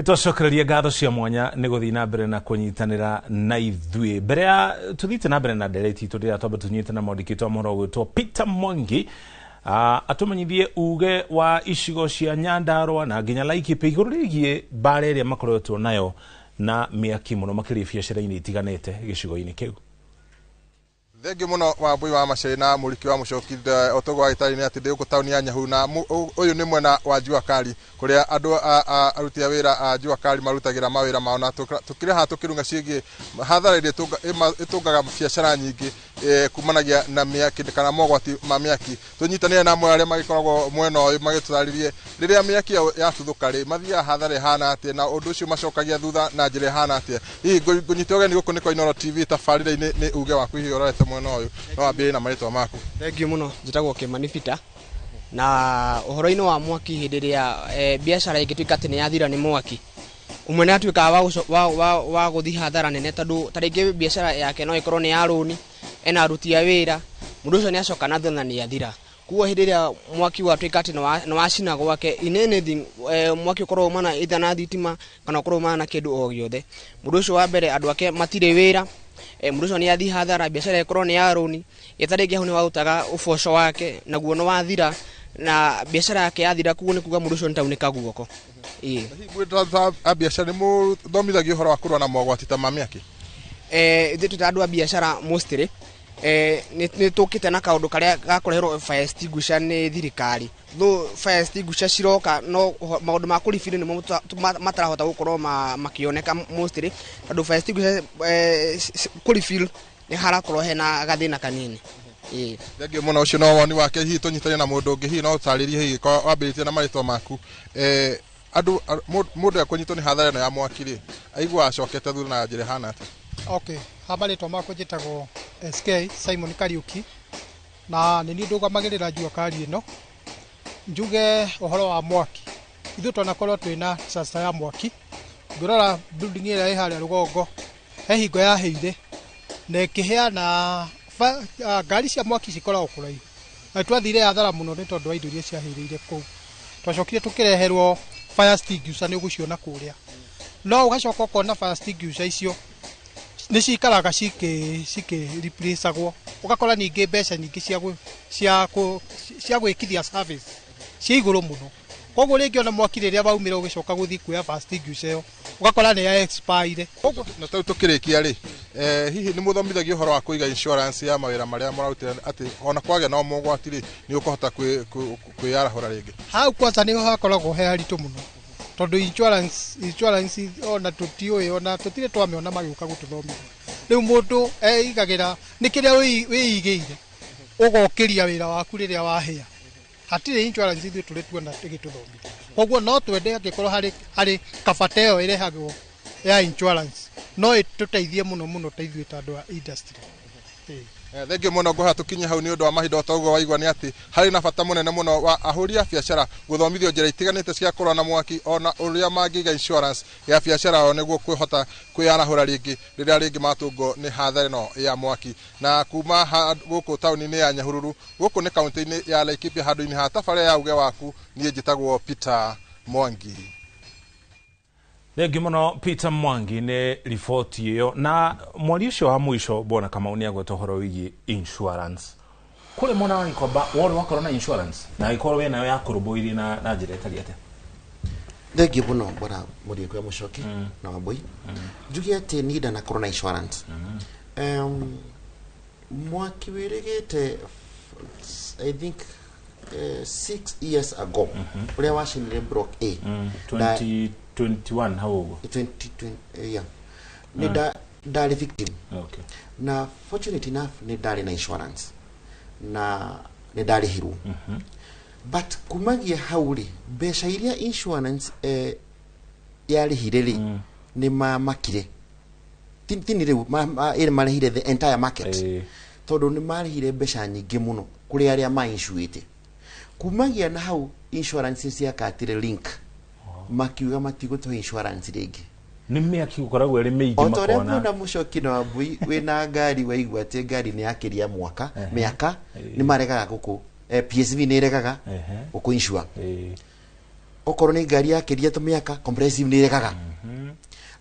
Nĩtwacokereria ngatho cia mwanya nĩ gũthiĩ na mbere na kũnyitanĩra na ithuĩ. Mbere ya tũthiĩte na mbere na ndereti itũ, ndĩra twambe tũnyite na mwandĩki wa mohoro gwĩtwo Peter Mwangi, atũmenyithie uge wa icigo cia Nyandarua na nginya Laikipia igũrũ rĩgiĩ mbara ĩrĩa makoretwo nayo na mĩaki mũno makĩria biacara-inĩ itiganĩte gĩcigo-inĩ kĩu. Thengiũ mũno Wambui wa Maceri na Mũriki wa Mũcoki. O toguo wagĩtarĩria nĩ atĩ ndĩ gũkũ taũni ya Nyahururu, na ũyũ nĩ mwena wa Jua Kali kũrĩa andũ aruti a wĩra a Jua Kali marutagĩra mawĩra mao, na tũkĩrĩ haha tũkĩrunga ciĩgiĩ hathara ĩrĩa ĩtũngaga biacara nyingĩ kumanagia na mĩaki kana mogwati ma mĩaki. Tũnyitanĩre na amwe arĩa magĩkoragwo mwena ũyũ magĩtũtarĩrie rĩrĩa mĩaki yatuthũka rĩ, mathiaga hathara ĩhana atĩa, na ũndũ ũcio macokagia thutha na njĩra ĩhana atĩa. Hihi ngũnyite ũgeni gũkũ nĩ kwa Inooro TV tabarĩra-inĩ nĩ uge waku hihi ũrorete mwena ũyũ, no wambĩrĩrie na marĩtwa maku. Thengiũ mũno, njĩtagwo Kĩmani Peter, na ũhoro-inĩ wa mwaki, hĩndĩ ĩrĩa biacara ĩngĩtuĩka atĩ nĩ yathira nĩ mwaki, ũmwe nĩ atuĩkaga wa gũthiĩ hathara nene, tondũ ta rĩngĩ biacara yake no ĩkorwo nĩ ya rũni, ena aruti a wĩra, mũndũ ũcio nĩ acoka na thutha na nĩ athira. Koguo hĩndĩ ĩrĩa mwaki watuĩka atĩ nĩ wacina gwake, in anything, mwaki ũkorwo umana either na thitima kana ũkorwo umana na kĩndũ o gĩothe, mũndũ ũcio wa mbere andũ ake matirĩ wĩra, mũndũ ũcio nĩ athiĩ hathara, biacara ĩkorwo nĩ ya rũni, ĩ ta rĩngĩ hau nĩ warutaga ũboco wake naguo nĩ wathira, na biacara yake yathira, koguo nĩ kuga mũndũ ũcio nĩ taunĩka guoko. Ĩĩ. Hihi mwĩ ta a biacara nĩ mũthomithagio ũhoro wa kũrũa na mogwati ta ma mĩaki? Ithuĩ twĩ ta andũ a biacara mostly nĩ tũkĩte na kaũndũ karĩa gakũreherwo fire extinguisher nĩ thirikari. Though fire extinguisher ciroka, no maũndũ ma kũribiri nĩmo matarahota gũkorwo makĩoneka mostly, tondũ fire extinguisher kũrefill nĩ harakorwo hena gathĩna kanini. Ĩĩ. Thengiũ mũno, ũcio no woni wake. Hihi tũnyitane na mũndũ ũngĩ, hihi no ũtarĩrie, hihi korwo wambĩrĩtie na marĩtwa maku, andũ mũndũ ekũnyitwo nĩ hathara ĩno ya mwaki rĩ, aiguaga acokete thutha na njĩra ĩhana atĩa? Okay, ha marĩtwa makwa njĩtagwo SK Simon Kariuki, na nĩ niĩ ndũgamagĩrĩra Jua Kali ĩno. Njuge ũhoro wa mwaki, ithuĩ twanakorwo twĩna disaster ya mwaki. Ngĩrora building ĩrĩa ĩ harĩa rũgongo, he hingo yahĩire na ĩkĩhĩa, na ngari cia mwaki cikoragwo kũraihu, na twathire hathara mũno nĩ tondũ wa indo iria ciahĩrĩire kũu. Twacokire tũkĩreherwo fire extinguisher, nĩ ũgũciona kũrĩa, no ũgacoka ũkona fire extinguisher icio nĩ cikaraga cikĩ replaceagwo, ũgakora ningĩ mbeca nyingĩ cia gwĩkithia service cia igũrũ mũno. Koguo rĩngĩ ona mwaki rĩrĩa waumĩra, ũgĩcoka gũthiĩ kuoya fire extinguisher ĩyo, ũgakora nĩ ya expire. Koguo na tau tũkĩrĩkia rĩ, hihi nĩ mũthomithagio ũhoro wa kũiga insurance ya mawĩra marĩa mũrarutĩra, atĩ ona kwagĩa na mogwati rĩ, nĩ ũkũhota kwĩyarahũra rĩngĩ? Hau kwanza nĩho hakoragwo he haritũ mũno, tondũ insurance ona tũtiũĩ, ona tũtirĩ twamĩona magĩũka gũtũthomithia. Rĩu mũndũ eigagĩra nĩ kĩrĩa wĩigĩire, ũgokĩria wĩra waku rĩrĩa wahĩa. Hatirĩ insurance ithuĩ tũrĩ tuona ĩgĩtũthomithia. Koguo no twende angĩkorwo harĩ kabata ĩyo ĩrehagwo ya insurance, no ĩtũteithie mũno mũno ta ithuĩ ta andũ a industry. Ĩĩ. Thengiũ mũno, ngũha tũkinye hau nĩ ũndũ wa mahinda. O ta ũguo waigua nĩ atĩ harĩ na bata mũnene mũno wa ahũri a biacara gũthomithio njĩra itiganĩte cia kũrũa na mwaki, ona ũrĩa mangĩiga insurance ya biacara yao nĩguo kwĩhota kwĩyarahũra rĩngĩ rĩrĩa rĩngĩ matũngwo nĩ hathara ĩno ya mwaki. Na kuma gũkũ taũni-inĩ ya Nyahururu, gũkũ nĩ kaunti-inĩ ya Laikipia, handũ-inĩ ha tabarĩra ya uge waku, niĩ njĩtagwo Peter Mwangi. Thengiũ mũno Peter Mwangi nĩ riboti ĩyo. Na mwari ũcio wa mũico, bwana Kamau, nĩ agweta ũhoro wĩgiĩ insurance kũrĩ mwena wa Gikomba. Wori wakorwo na insurance, na angĩkorwo wĩ nayo yakũrũmbũirie na njĩra ĩtariĩ atĩa? Thengiũ mũno, bwana Mũriũki wa Mũcoki na Wambui. Njuge atĩ niĩ ndanakorwo na insurance. Mwaki wĩrĩgĩte, I think 6 years ago, ũrĩa wacinire Block A. 2021 hau ũguo. 2020, yeah. Nĩ ndarĩ victim, na fortunate enough nĩ ndarĩ na insurance na nĩ ndarĩhirwo, but kumagia hau rĩ, mbeca iria insurance yarĩhire rĩ, nĩ mamakire. Tini rĩu ĩrĩ marĩhire the entire market, tondũ nĩ marĩhire mbeca nyingĩ mũno kũrĩ arĩa mainsuĩte. Kumagia na hau insurance ciakatire link, makiuga matigũtũhe insurance rĩngĩ. Nĩ mĩaki gũkoragwo ĩrĩ mĩingĩ. O ta ũrĩa makona muona Mũcoki na Wambui, wĩna ngari, waigua atĩ ngari nĩ yakĩria mwaka mĩaka, nĩ maregaga gũkũ, PSV nĩ ĩregaga gũkũ insure. Okorwo nĩ ngari yakĩria tũmĩaka, compressive nĩ ĩregaga.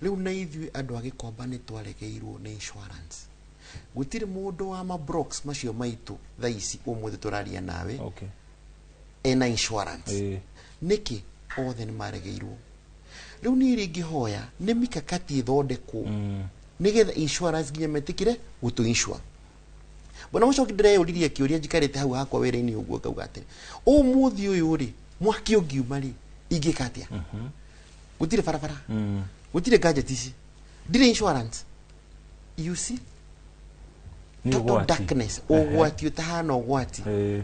Rĩu na ithuĩ andũ a Gĩkomba nĩ twaregeirwo nĩ insurance. Gũtirĩ mũndũ wa mablocks macio maitũ thaa ici ũmũthĩ tũraria nawe ena insurance. Nĩkĩ? Othe nĩ maregeirwo. Rĩu niĩ rĩngĩhoya nĩ mikakati ĩthondekwo nĩgetha insurance nginya metĩkĩre gũtũ insure. Bwana Mũcoki, ndĩreyũririe kĩũria njikarĩte hau hakwa wĩra-inĩ ũguo, ngauga atĩrĩ, ũmũthĩ ũyũ rĩ, mwaki ũngiuma rĩ, ingĩka atĩa? Gũtirĩ barabara, gũtirĩ gadget ici, ndirĩ insurance, you see. Nĩ Total ũgwati. darkness, ũgwati ũtahana ũgwati.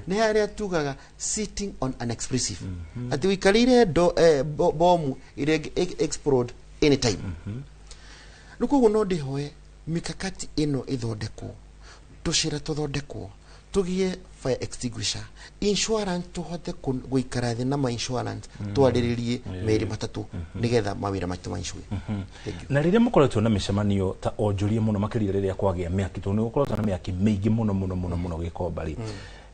Nĩ harĩa tugaga sitting on an explosive, atĩ ũikarĩire bomu ĩrĩa explode anytime. Rĩu koguo no ndĩhoe mikakati ĩno ĩthondekwo, tũcĩra tũthondekwo, tũgĩe fire extinguisher, insurance, tũhote gũikara thĩ na ma insurance, twarĩrĩrie merĩ matatũ nĩgetha mawĩra maitũ maicue. Thank you. Na rĩrĩa mũkoretwo na mĩcemanio ta onjoria mũno makĩria rĩrĩa kwagĩa mĩaki, tondũ nĩ gũkoretwo na mĩaki mĩingĩ mũno mũno mũno mũno Gĩkomba rĩ,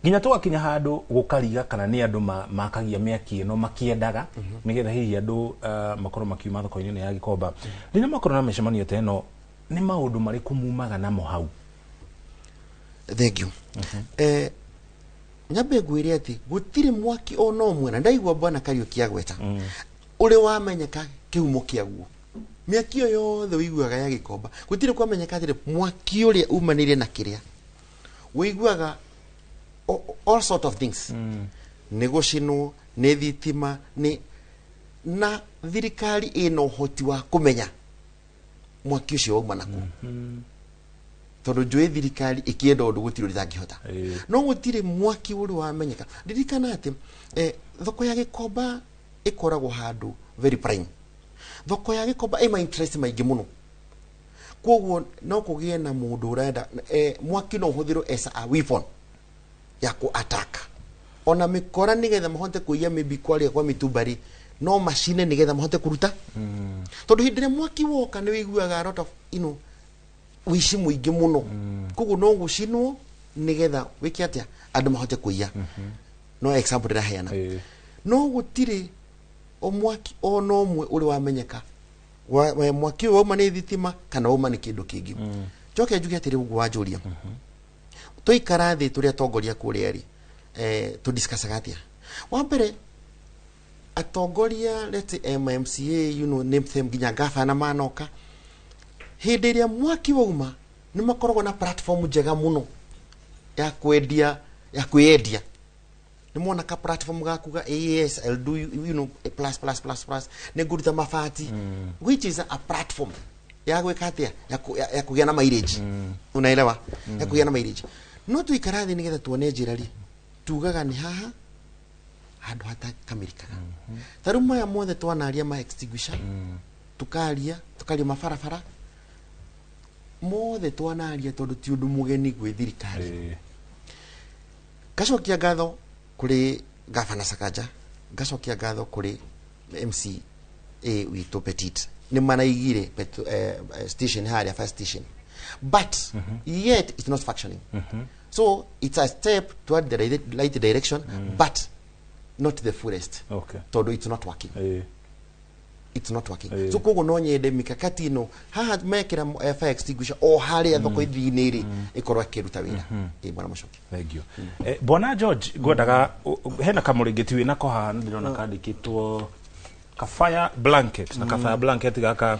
nginya tũgakinya handũ gũkariga kana nĩ andũ makagia mĩaki ĩno makĩendaga nĩgetha hihi andũ makorwo makiuma thoko-inĩ ĩno ya Gĩkomba. Rĩrĩa makorwo na mĩcemanio ta ĩno, nĩ maũndũ marĩkũ mumaga namo hau? Thank you. Nyambe ngwĩre atĩ gũtirĩ mwaki ona ũmwe, na ndaigua bwana Kariũki agweta, ũrĩ wamenyeka kĩhumo kĩaguo. Mĩaki ĩyo yothe ũiguaga ya Gĩkomba, gũtirĩ kwamenyeka atĩrĩ mwaki ũrĩa umanĩire na kĩrĩa ũiguaga, all sort of things, nĩ gũcinwo nĩ thitima, nĩ na thirikari ĩna ũhoti wa kũmenya mwaki ũcio wauma naku, tondũ njũĩ thirikari ĩkĩenda ũndũ gũtirĩ ũrĩa ĩtangĩhota. No gũtirĩ mwaki ũrĩ wamenyeka. Ririkana atĩ thoko ya Gĩkomba ĩkoragwo handũ very prime. Thoko ya Gĩkomba ĩ ma interest maingĩ mũno, koguo no kũgĩe na mũndũ ũrenda mwaki no ũhũthĩrwo as a weapon ya ku attack ona mĩkora, nĩgetha mahote kũiya maybe kwarĩa kwa mĩtumba rĩ, no macine nĩgetha mahote kũruta, tondũ hĩndĩ ĩrĩa mwaki woka nĩ wĩiguaga a lot of ũici mũingĩ mũno. Koguo no gũcinwo nĩgetha wĩke atĩa, andũ mahote kũiya. No example ndĩraheana. No gũtirĩ o mwaki ona ũmwe ũrĩ wamenyeka mwaki ũyũ wauma nĩ thitima kana wauma nĩ kĩndũ kĩngĩ. Njoke njuge atĩrĩ, ũguo wanjũria, twaikara thĩ tũrĩ atongoria kũrĩa rĩ, tũdiscussaga atĩa? Wa mbere, atongoria, let's say MMCA, name them, nginya gavana manoka, hĩndĩ ĩrĩa mwaki wauma nĩ makoragwo na platform njega mũno ya kwendia, ya kwĩyendia. Nĩ mona ka platform ga kuga, "Yes, I'll do you, you know plus plus plus plus, nĩ ngũruta mabati," which is a platform ya gwĩka atĩa, ya kũgĩa na mileage, unaelewa, ya kũgĩa na mileage. No tũikara thĩ nĩgetha tuone njĩra rĩ, tugaga nĩ haha handũ hatakamĩrikaga. Ta rĩu maya mothe twanaria ma extinguisher, tukaria mabarabara mothe twanaria, tondũ ti ũndũ mũgeni gwĩ thirikari. Ngacokia ngatho kũrĩ gavana Sakaja, ngacokia ngatho kũrĩ MCA witũ Petit, nĩ maraigire station harĩa, fire station, but yet it's not functioning. So it's a step toward the right direction, but not the fullest, tondũ it's not working. It's not working. So koguo no nyende mikakati ĩno haha mekĩra fire extinguisher o harĩa thoko ithiinĩ rĩ, ĩkorwo ĩkĩruta wĩra. Ĩ, bwana Mũcoki. Thank you. Bwana George, ngwendaga hena kamũrĩngĩti wĩnako haha, nĩ ndĩrona kandĩkĩtwo ka fire blanket, na ka fire blanket gaka,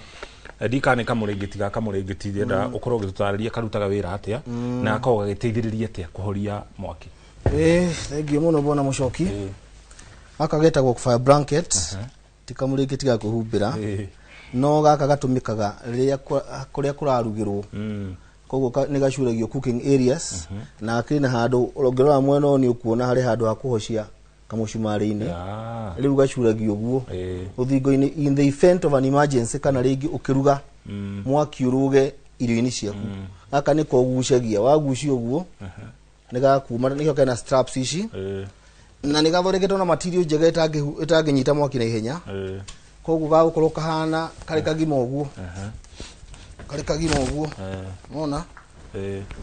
ndikana nĩ kamũrĩngĩti ga kamũrĩngĩti, ndĩrenda ũkorwo ũgĩtũtarĩria karutaga wĩra atĩa na gakorwo gagĩteithĩrĩria atĩa kũhoria mwaki. Ĩĩ, thengiũ mũno bwana Mũcoki. Gaka getagwo fire blanket, ti kamũrĩngĩti ga kwĩhumbĩra. No gaka gatũmĩkaga rĩrĩa kũrĩa kũrarugĩrwo. Koguo nĩ gacuragio cooking areas, na gakĩrĩ na handũ ũngĩrora mwena ũyũ nĩ ũkuona harĩ handũ ha kũhocia kamũcumarĩ-inĩ. Rĩu gacuragio ũguo rũthingo-inĩ in the event of an emergency, kana rĩngĩ ũkĩruga mwaki ũrũge irio-inĩ ciaku. Gaka nĩko ũgucagia, wagucia ũguo nĩ gakuma. Nĩkĩo kena straps ici, na nĩ gathondeketwo na material njega ĩtangĩnyita mwaki na ihenya. Koguo gagũkorwo kahana karĩ kagima ũguo, karĩ kagima ũguo, mona.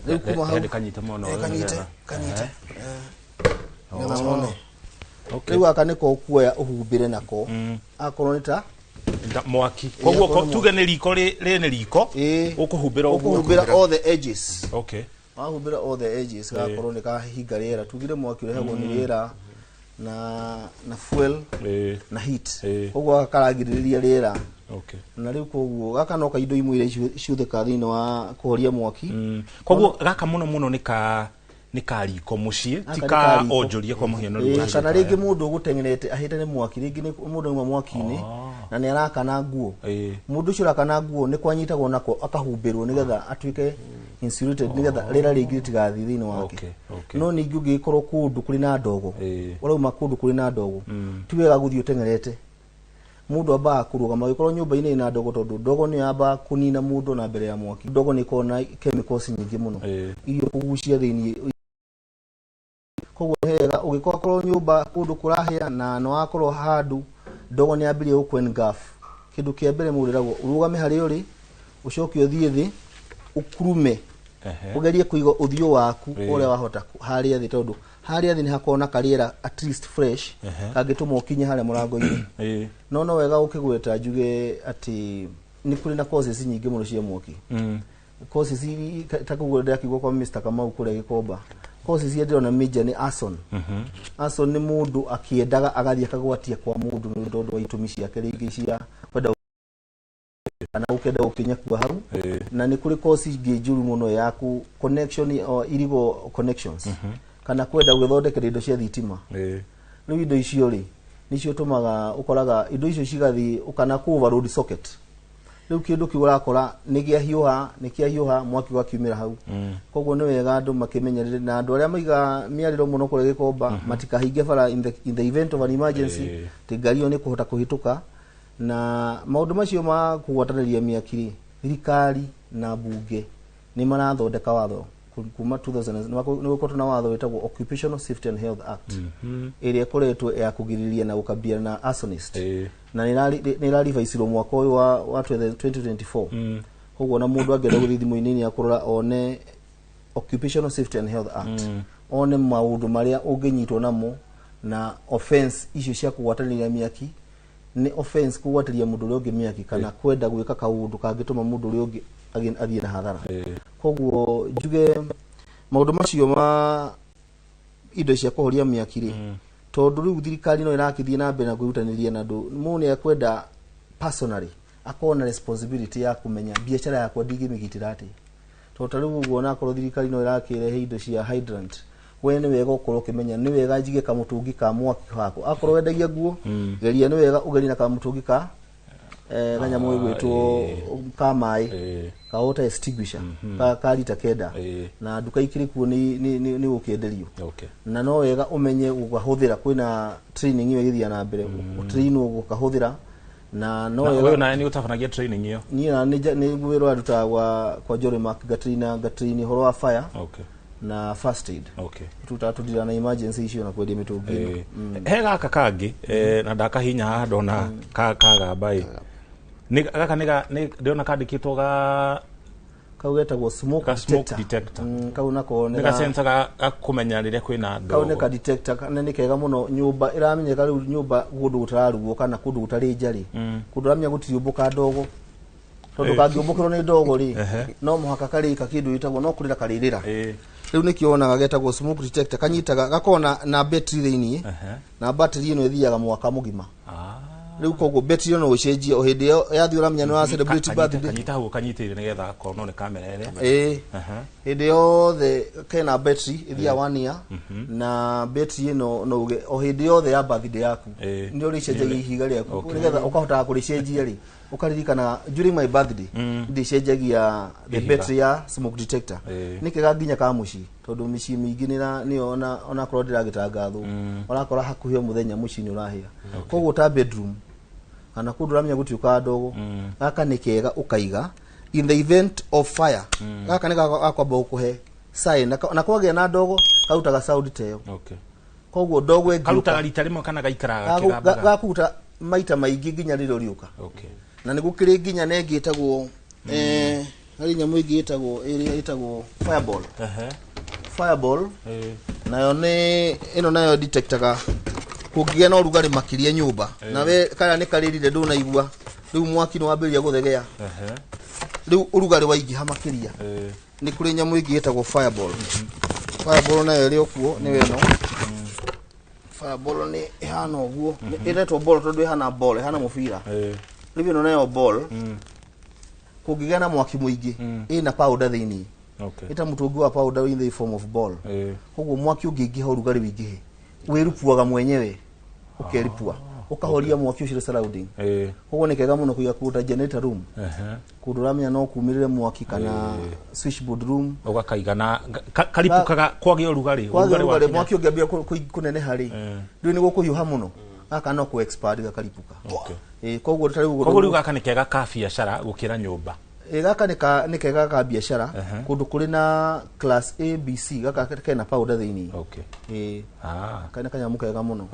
Rĩu kuma hau Hĩndĩ kanyite mwena ũyũ kanyite nĩgetha. Kanyite nĩgetha wone. Okay. Rĩu gaka nĩko ũkuoya ũhumbĩre nako akorwo nĩ ta Mwaki koguo akorwo nĩ tuge nĩ riko rĩ nĩ riko, ũkũhumbĩra ũguo. Ũkũhumbĩra all the edges. Wahumbĩra all the edges, gakorwo nĩ kahinga rĩera. Tugire mwaki ũrehagwo nĩ rĩera na fuel na heat. Koguo gaka karagirĩrĩria rĩera. Na rĩu koguo gaka no ka indo imwe iria ciũthĩkaga thĩinĩ wa kũhoria mwaki. Koguo gaka mũno mũno nĩ ka riko mũciĩ, Gaka ti nĩ ka ka riko. onjoria kwa mũhiano rĩu Kana ũracĩta rĩngĩ aya. Mũndũ ũgũteng'erete ahĩte nĩ mwaki, rĩngĩ nĩ mũndũ auma mwaki-inĩ na nĩ arakana nguo. Mũndũ ũcio ũrakana nguo nĩ kwanyitagwo nako akahumbĩrwo nĩgetha atuĩke insulated, nĩgetha rĩera rĩingĩ rĩtigathiĩ thĩinĩ wake. No ningĩ ũngĩgĩkorwo kũndũ kũrĩ na ndogo, ũrauma kũndũ kũrĩ na ndogo, ti wega gũthiĩ ũteng'erete. Mũndũ ambaga kũrũgama agĩkorwo nyũmba-inĩ ĩna ndogo, tondũ ndogo nĩyo yambaga kũnina mũndũ na mbere ya mwaki. Ndogo nĩ ĩkoragwo na chemicals nyingĩ mũno iria ũkũgucia thĩinĩ. Koguo nĩ wega ũgĩkorwo nyũmba kũndũ kũrahĩa na nĩ wakorwo handũ ndogo nĩ yambĩrĩria gũkũ engulf, kĩndũ kĩa mbere mũndũ ĩragwo ũrũgame harĩa ũrĩ, ũcoke ũthiĩ thĩ ũkurume, ũgerie kũiga ũthiũ waku ũrĩa wahota harĩa thĩ, tondũ harĩa thĩ nĩ hakoragwo na karĩera at least fresh kangĩtũma ũkinye harĩa mũrango-inĩ. No wega ũkĩgweta njuge atĩ nĩ kũrĩ na causes nyingĩ mũno cia mwaki. Causes ta koguo ndĩrakiuga kwa Mr. Kamau kũrĩa Gĩkomba, causes iria ndĩrona major nĩ arson. Arson nĩ mũndũ akĩendaga agathiĩ akagwatia kwa mũndũ nĩ tondũ wa itũmi ciake rĩngĩ cia kwenda kana gũkĩenda gũkĩnyakua hau. Na nĩ kũrĩ cause ingĩ njũru mũno ya ku connection or illegal connections kana kwenda gwĩthondekera indo cia thitima. Rĩu indo icio rĩ, nĩcio tũmaga ũkoraga indo icio cigathiĩ kana kũ overload socket. Rĩu kĩndũ kĩu ũrakora nĩ kĩahiũha, nĩ kĩahiũha, mwaki ũgakiumĩra hau. Koguo nĩ wega andũ makĩmenyerere na andũ arĩa maiga mĩarĩro mũno kũrĩa Gĩkomba matikahinge bara in the event of an emergency, atĩ ngari ĩyo nĩ kũhota kũhĩtũka. Na maũndũ macio ma kũgwatanĩria mĩaki rĩ, thirikari na bunge nĩ marathondeka watho kuma 2000. Nĩ gũkoretwo na watho wĩtagwo Occupational Safety and Health Act, ĩrĩa ĩkoretwo ya kũgirĩrĩria na gũkambia na arsonist, na nĩ ĩrarivaicirwo mwaka ũyũ wa 2024. Koguo na mũndũ angĩenda gũthiĩ thimũ-inĩ nĩ akũrora one Occupational Safety and Health Act, one maũndũ marĩa ũngĩnyitwo namo na offense icio cia kũgwatanĩria mĩaki. Nĩ offense kũgwatĩria mũndũ ũrĩa ũngĩ mĩaki kana kwenda gwĩka kaũndũ kangĩtũma mũndũ ũrĩa ũngĩ athiĩ na hathara. Koguo njuge maũndũ macio ma indo cia kũhoria mĩaki rĩ, tondũ rĩu thirikari no ĩrakĩthiĩ na mbere na kwĩrutanĩria na andũ. Mũndũ nĩ ekwenda personally akorwo na responsibility ya kũmenya biacara yakwa ndingĩmĩgitĩra atĩa, tondũ ta rĩu ũguo onakorwo thirikari no ĩrakĩrehe indo cia hydrant, we nĩ wega ũkorwo ũkĩmenya nĩ wega njige kamũtũngi ka mwaki hakwa. Akorwo wendagia nguo, geria nĩ wega ũgerie na kamũtũngi ka kanyamũ gĩgwĩtwo ka maĩ, ka water extinguisher ka lita 9, na nduka ikĩrĩ kuo nĩ gũkĩenderio. Na no wega ũmenye gũkahũthĩra. Kwĩna training ĩyo ĩgĩthiĩ na mbere, ũtrainwo gũkahũthĩra na no Na wega. wewe nawe nĩ ũtabanagia training ĩyo? Niĩ na nĩ wĩra ũrĩa ndutaga kwa Jolly Mark, ngatrain ũhoro wa fire na first aid. Tutaga tũndira na emergency icio na kwendia mĩtũngi ĩno. He gaka kangĩ na ndakahinya haha ndona kagamba ĩ nĩ gaka nĩ ndĩrona kandĩkĩtwo ga Kau getagwo smoke Ka smoke detector. Detector. Kau nako nĩ nĩ gasensa ga kũmenya rĩrĩa kwĩna kau nĩ ndogo. ka detector na nĩ kega mũno. Nyũmba ĩramenyeka rĩu, nyũmba kũndũ gũtararugwo kana kũndũ gũtarĩ njarĩ, kũndũ ũramenya gũtiriũmbũka ndogo, tondũ kangĩũmbũkĩrwo nĩ ndogo rĩ, no mũhaka karĩka kĩndũ gĩtagwo no kũrĩra karĩrĩra. Rĩu nĩkĩo wonaga getagwo smoke detector. Kanyitaga gakoragwo na battery thĩiniĩ, na battery ĩno ĩthiaga mwaka mũgima. Rĩu koguo battery ĩno no ũcenjie o hĩndĩ ĩyo yathiĩ ũramenya nĩ wa celebrate birthday. Kanyita hau kanyitĩire nĩgetha gakonwo nĩ kamera ĩrĩa. Hĩndĩ yothe kena battery ĩthiaga one year, na battery ĩno no uge o hĩndĩ yothe ya birthday yaku nĩ ũrĩcenjagia ihiga rĩaku, nĩgetha ũkahotaga kũrĩcenjia rĩ, ũkaririkana during my birthday ndĩcenjagia the Ihiga. battery ya smoke detector. Nĩ kega nginya ka mũciĩ, tondũ mĩciĩ mĩingĩ nĩyo onakorwo ndĩragĩtangathwo, ũrakora hakuhĩ o mũthenya mũciĩ nĩ ũrahĩa. Koguo ta bedroom kana kũndũ ũramenya gũtiũkaga ndogo, gaka nĩ kega ũkaiga in the event of fire. Gaka nĩ gakwamba gũkũhe sign na kwagĩa na ndogo karutaga sound ta ĩyo. Koguo ndogo ĩngĩũka Karutaga rita rĩmwe kana gaikaraga gakĩgambaga? Gakũruta maita maingĩ nginya rĩrĩa ũrĩũka. Na nĩ gũkĩrĩ nginya na ĩngĩ ĩtagwo harĩ nyamũ ĩngĩ ĩtagwo ĩrĩa ĩtagwo fireball. Fireball nayo nĩ ĩno, nayo detectaga Kũngĩgĩa na ũrugarĩ makĩria nyũmba nawe kana nĩ karĩrire ndũnaigua rĩu mwaki nĩ wambĩrĩria gũthegea, rĩu ũrugarĩ waingĩha makĩria, nĩ kũrĩ nyamũ ĩngĩ ĩtagwo fireball. Fireball nayo ĩrĩ o kuo, nĩyo ĩno. Fireball nĩ ĩhana ũguo. Ĩretwo ball tondũ ĩhana ball, ĩhana mũbira. Rĩu ĩno nayo ball, kũngĩgĩa na mwaki mũingĩ, ĩna powder thĩinĩ, ĩta mũtũngi wa powder in the form of ball. Koguo mwaki ũngĩingĩha, ũrugarĩ wĩingĩhe, wĩrupuaga mwenyewe, ũkeripua, ũkahoria mwaki ũcio surrounding. Koguo nĩ kega mũno kũiga kũndũ ta generator room, kũndũ ũramenya no kumĩrĩre mwaki, kana switchboard room. Ũgakaiga na karipũkaga kwagĩa ũrugarĩ. Kwagĩa ũrugarĩ, wakinya. Mwaki ũngĩambia kũneneha rĩ, rĩu nĩ gũkũhiũha mũno, gaka no kũ expand gakaripũka. Koguo ta rĩu ũguo. Koguo rĩu gaka nĩ kega ka biacara gũkĩra nyũmba. Gaka nĩ kega ka biacara, kũndũ kũrĩ na class A B C, gaka kena powder thĩinĩ. Kana kanyamũ kega mũno.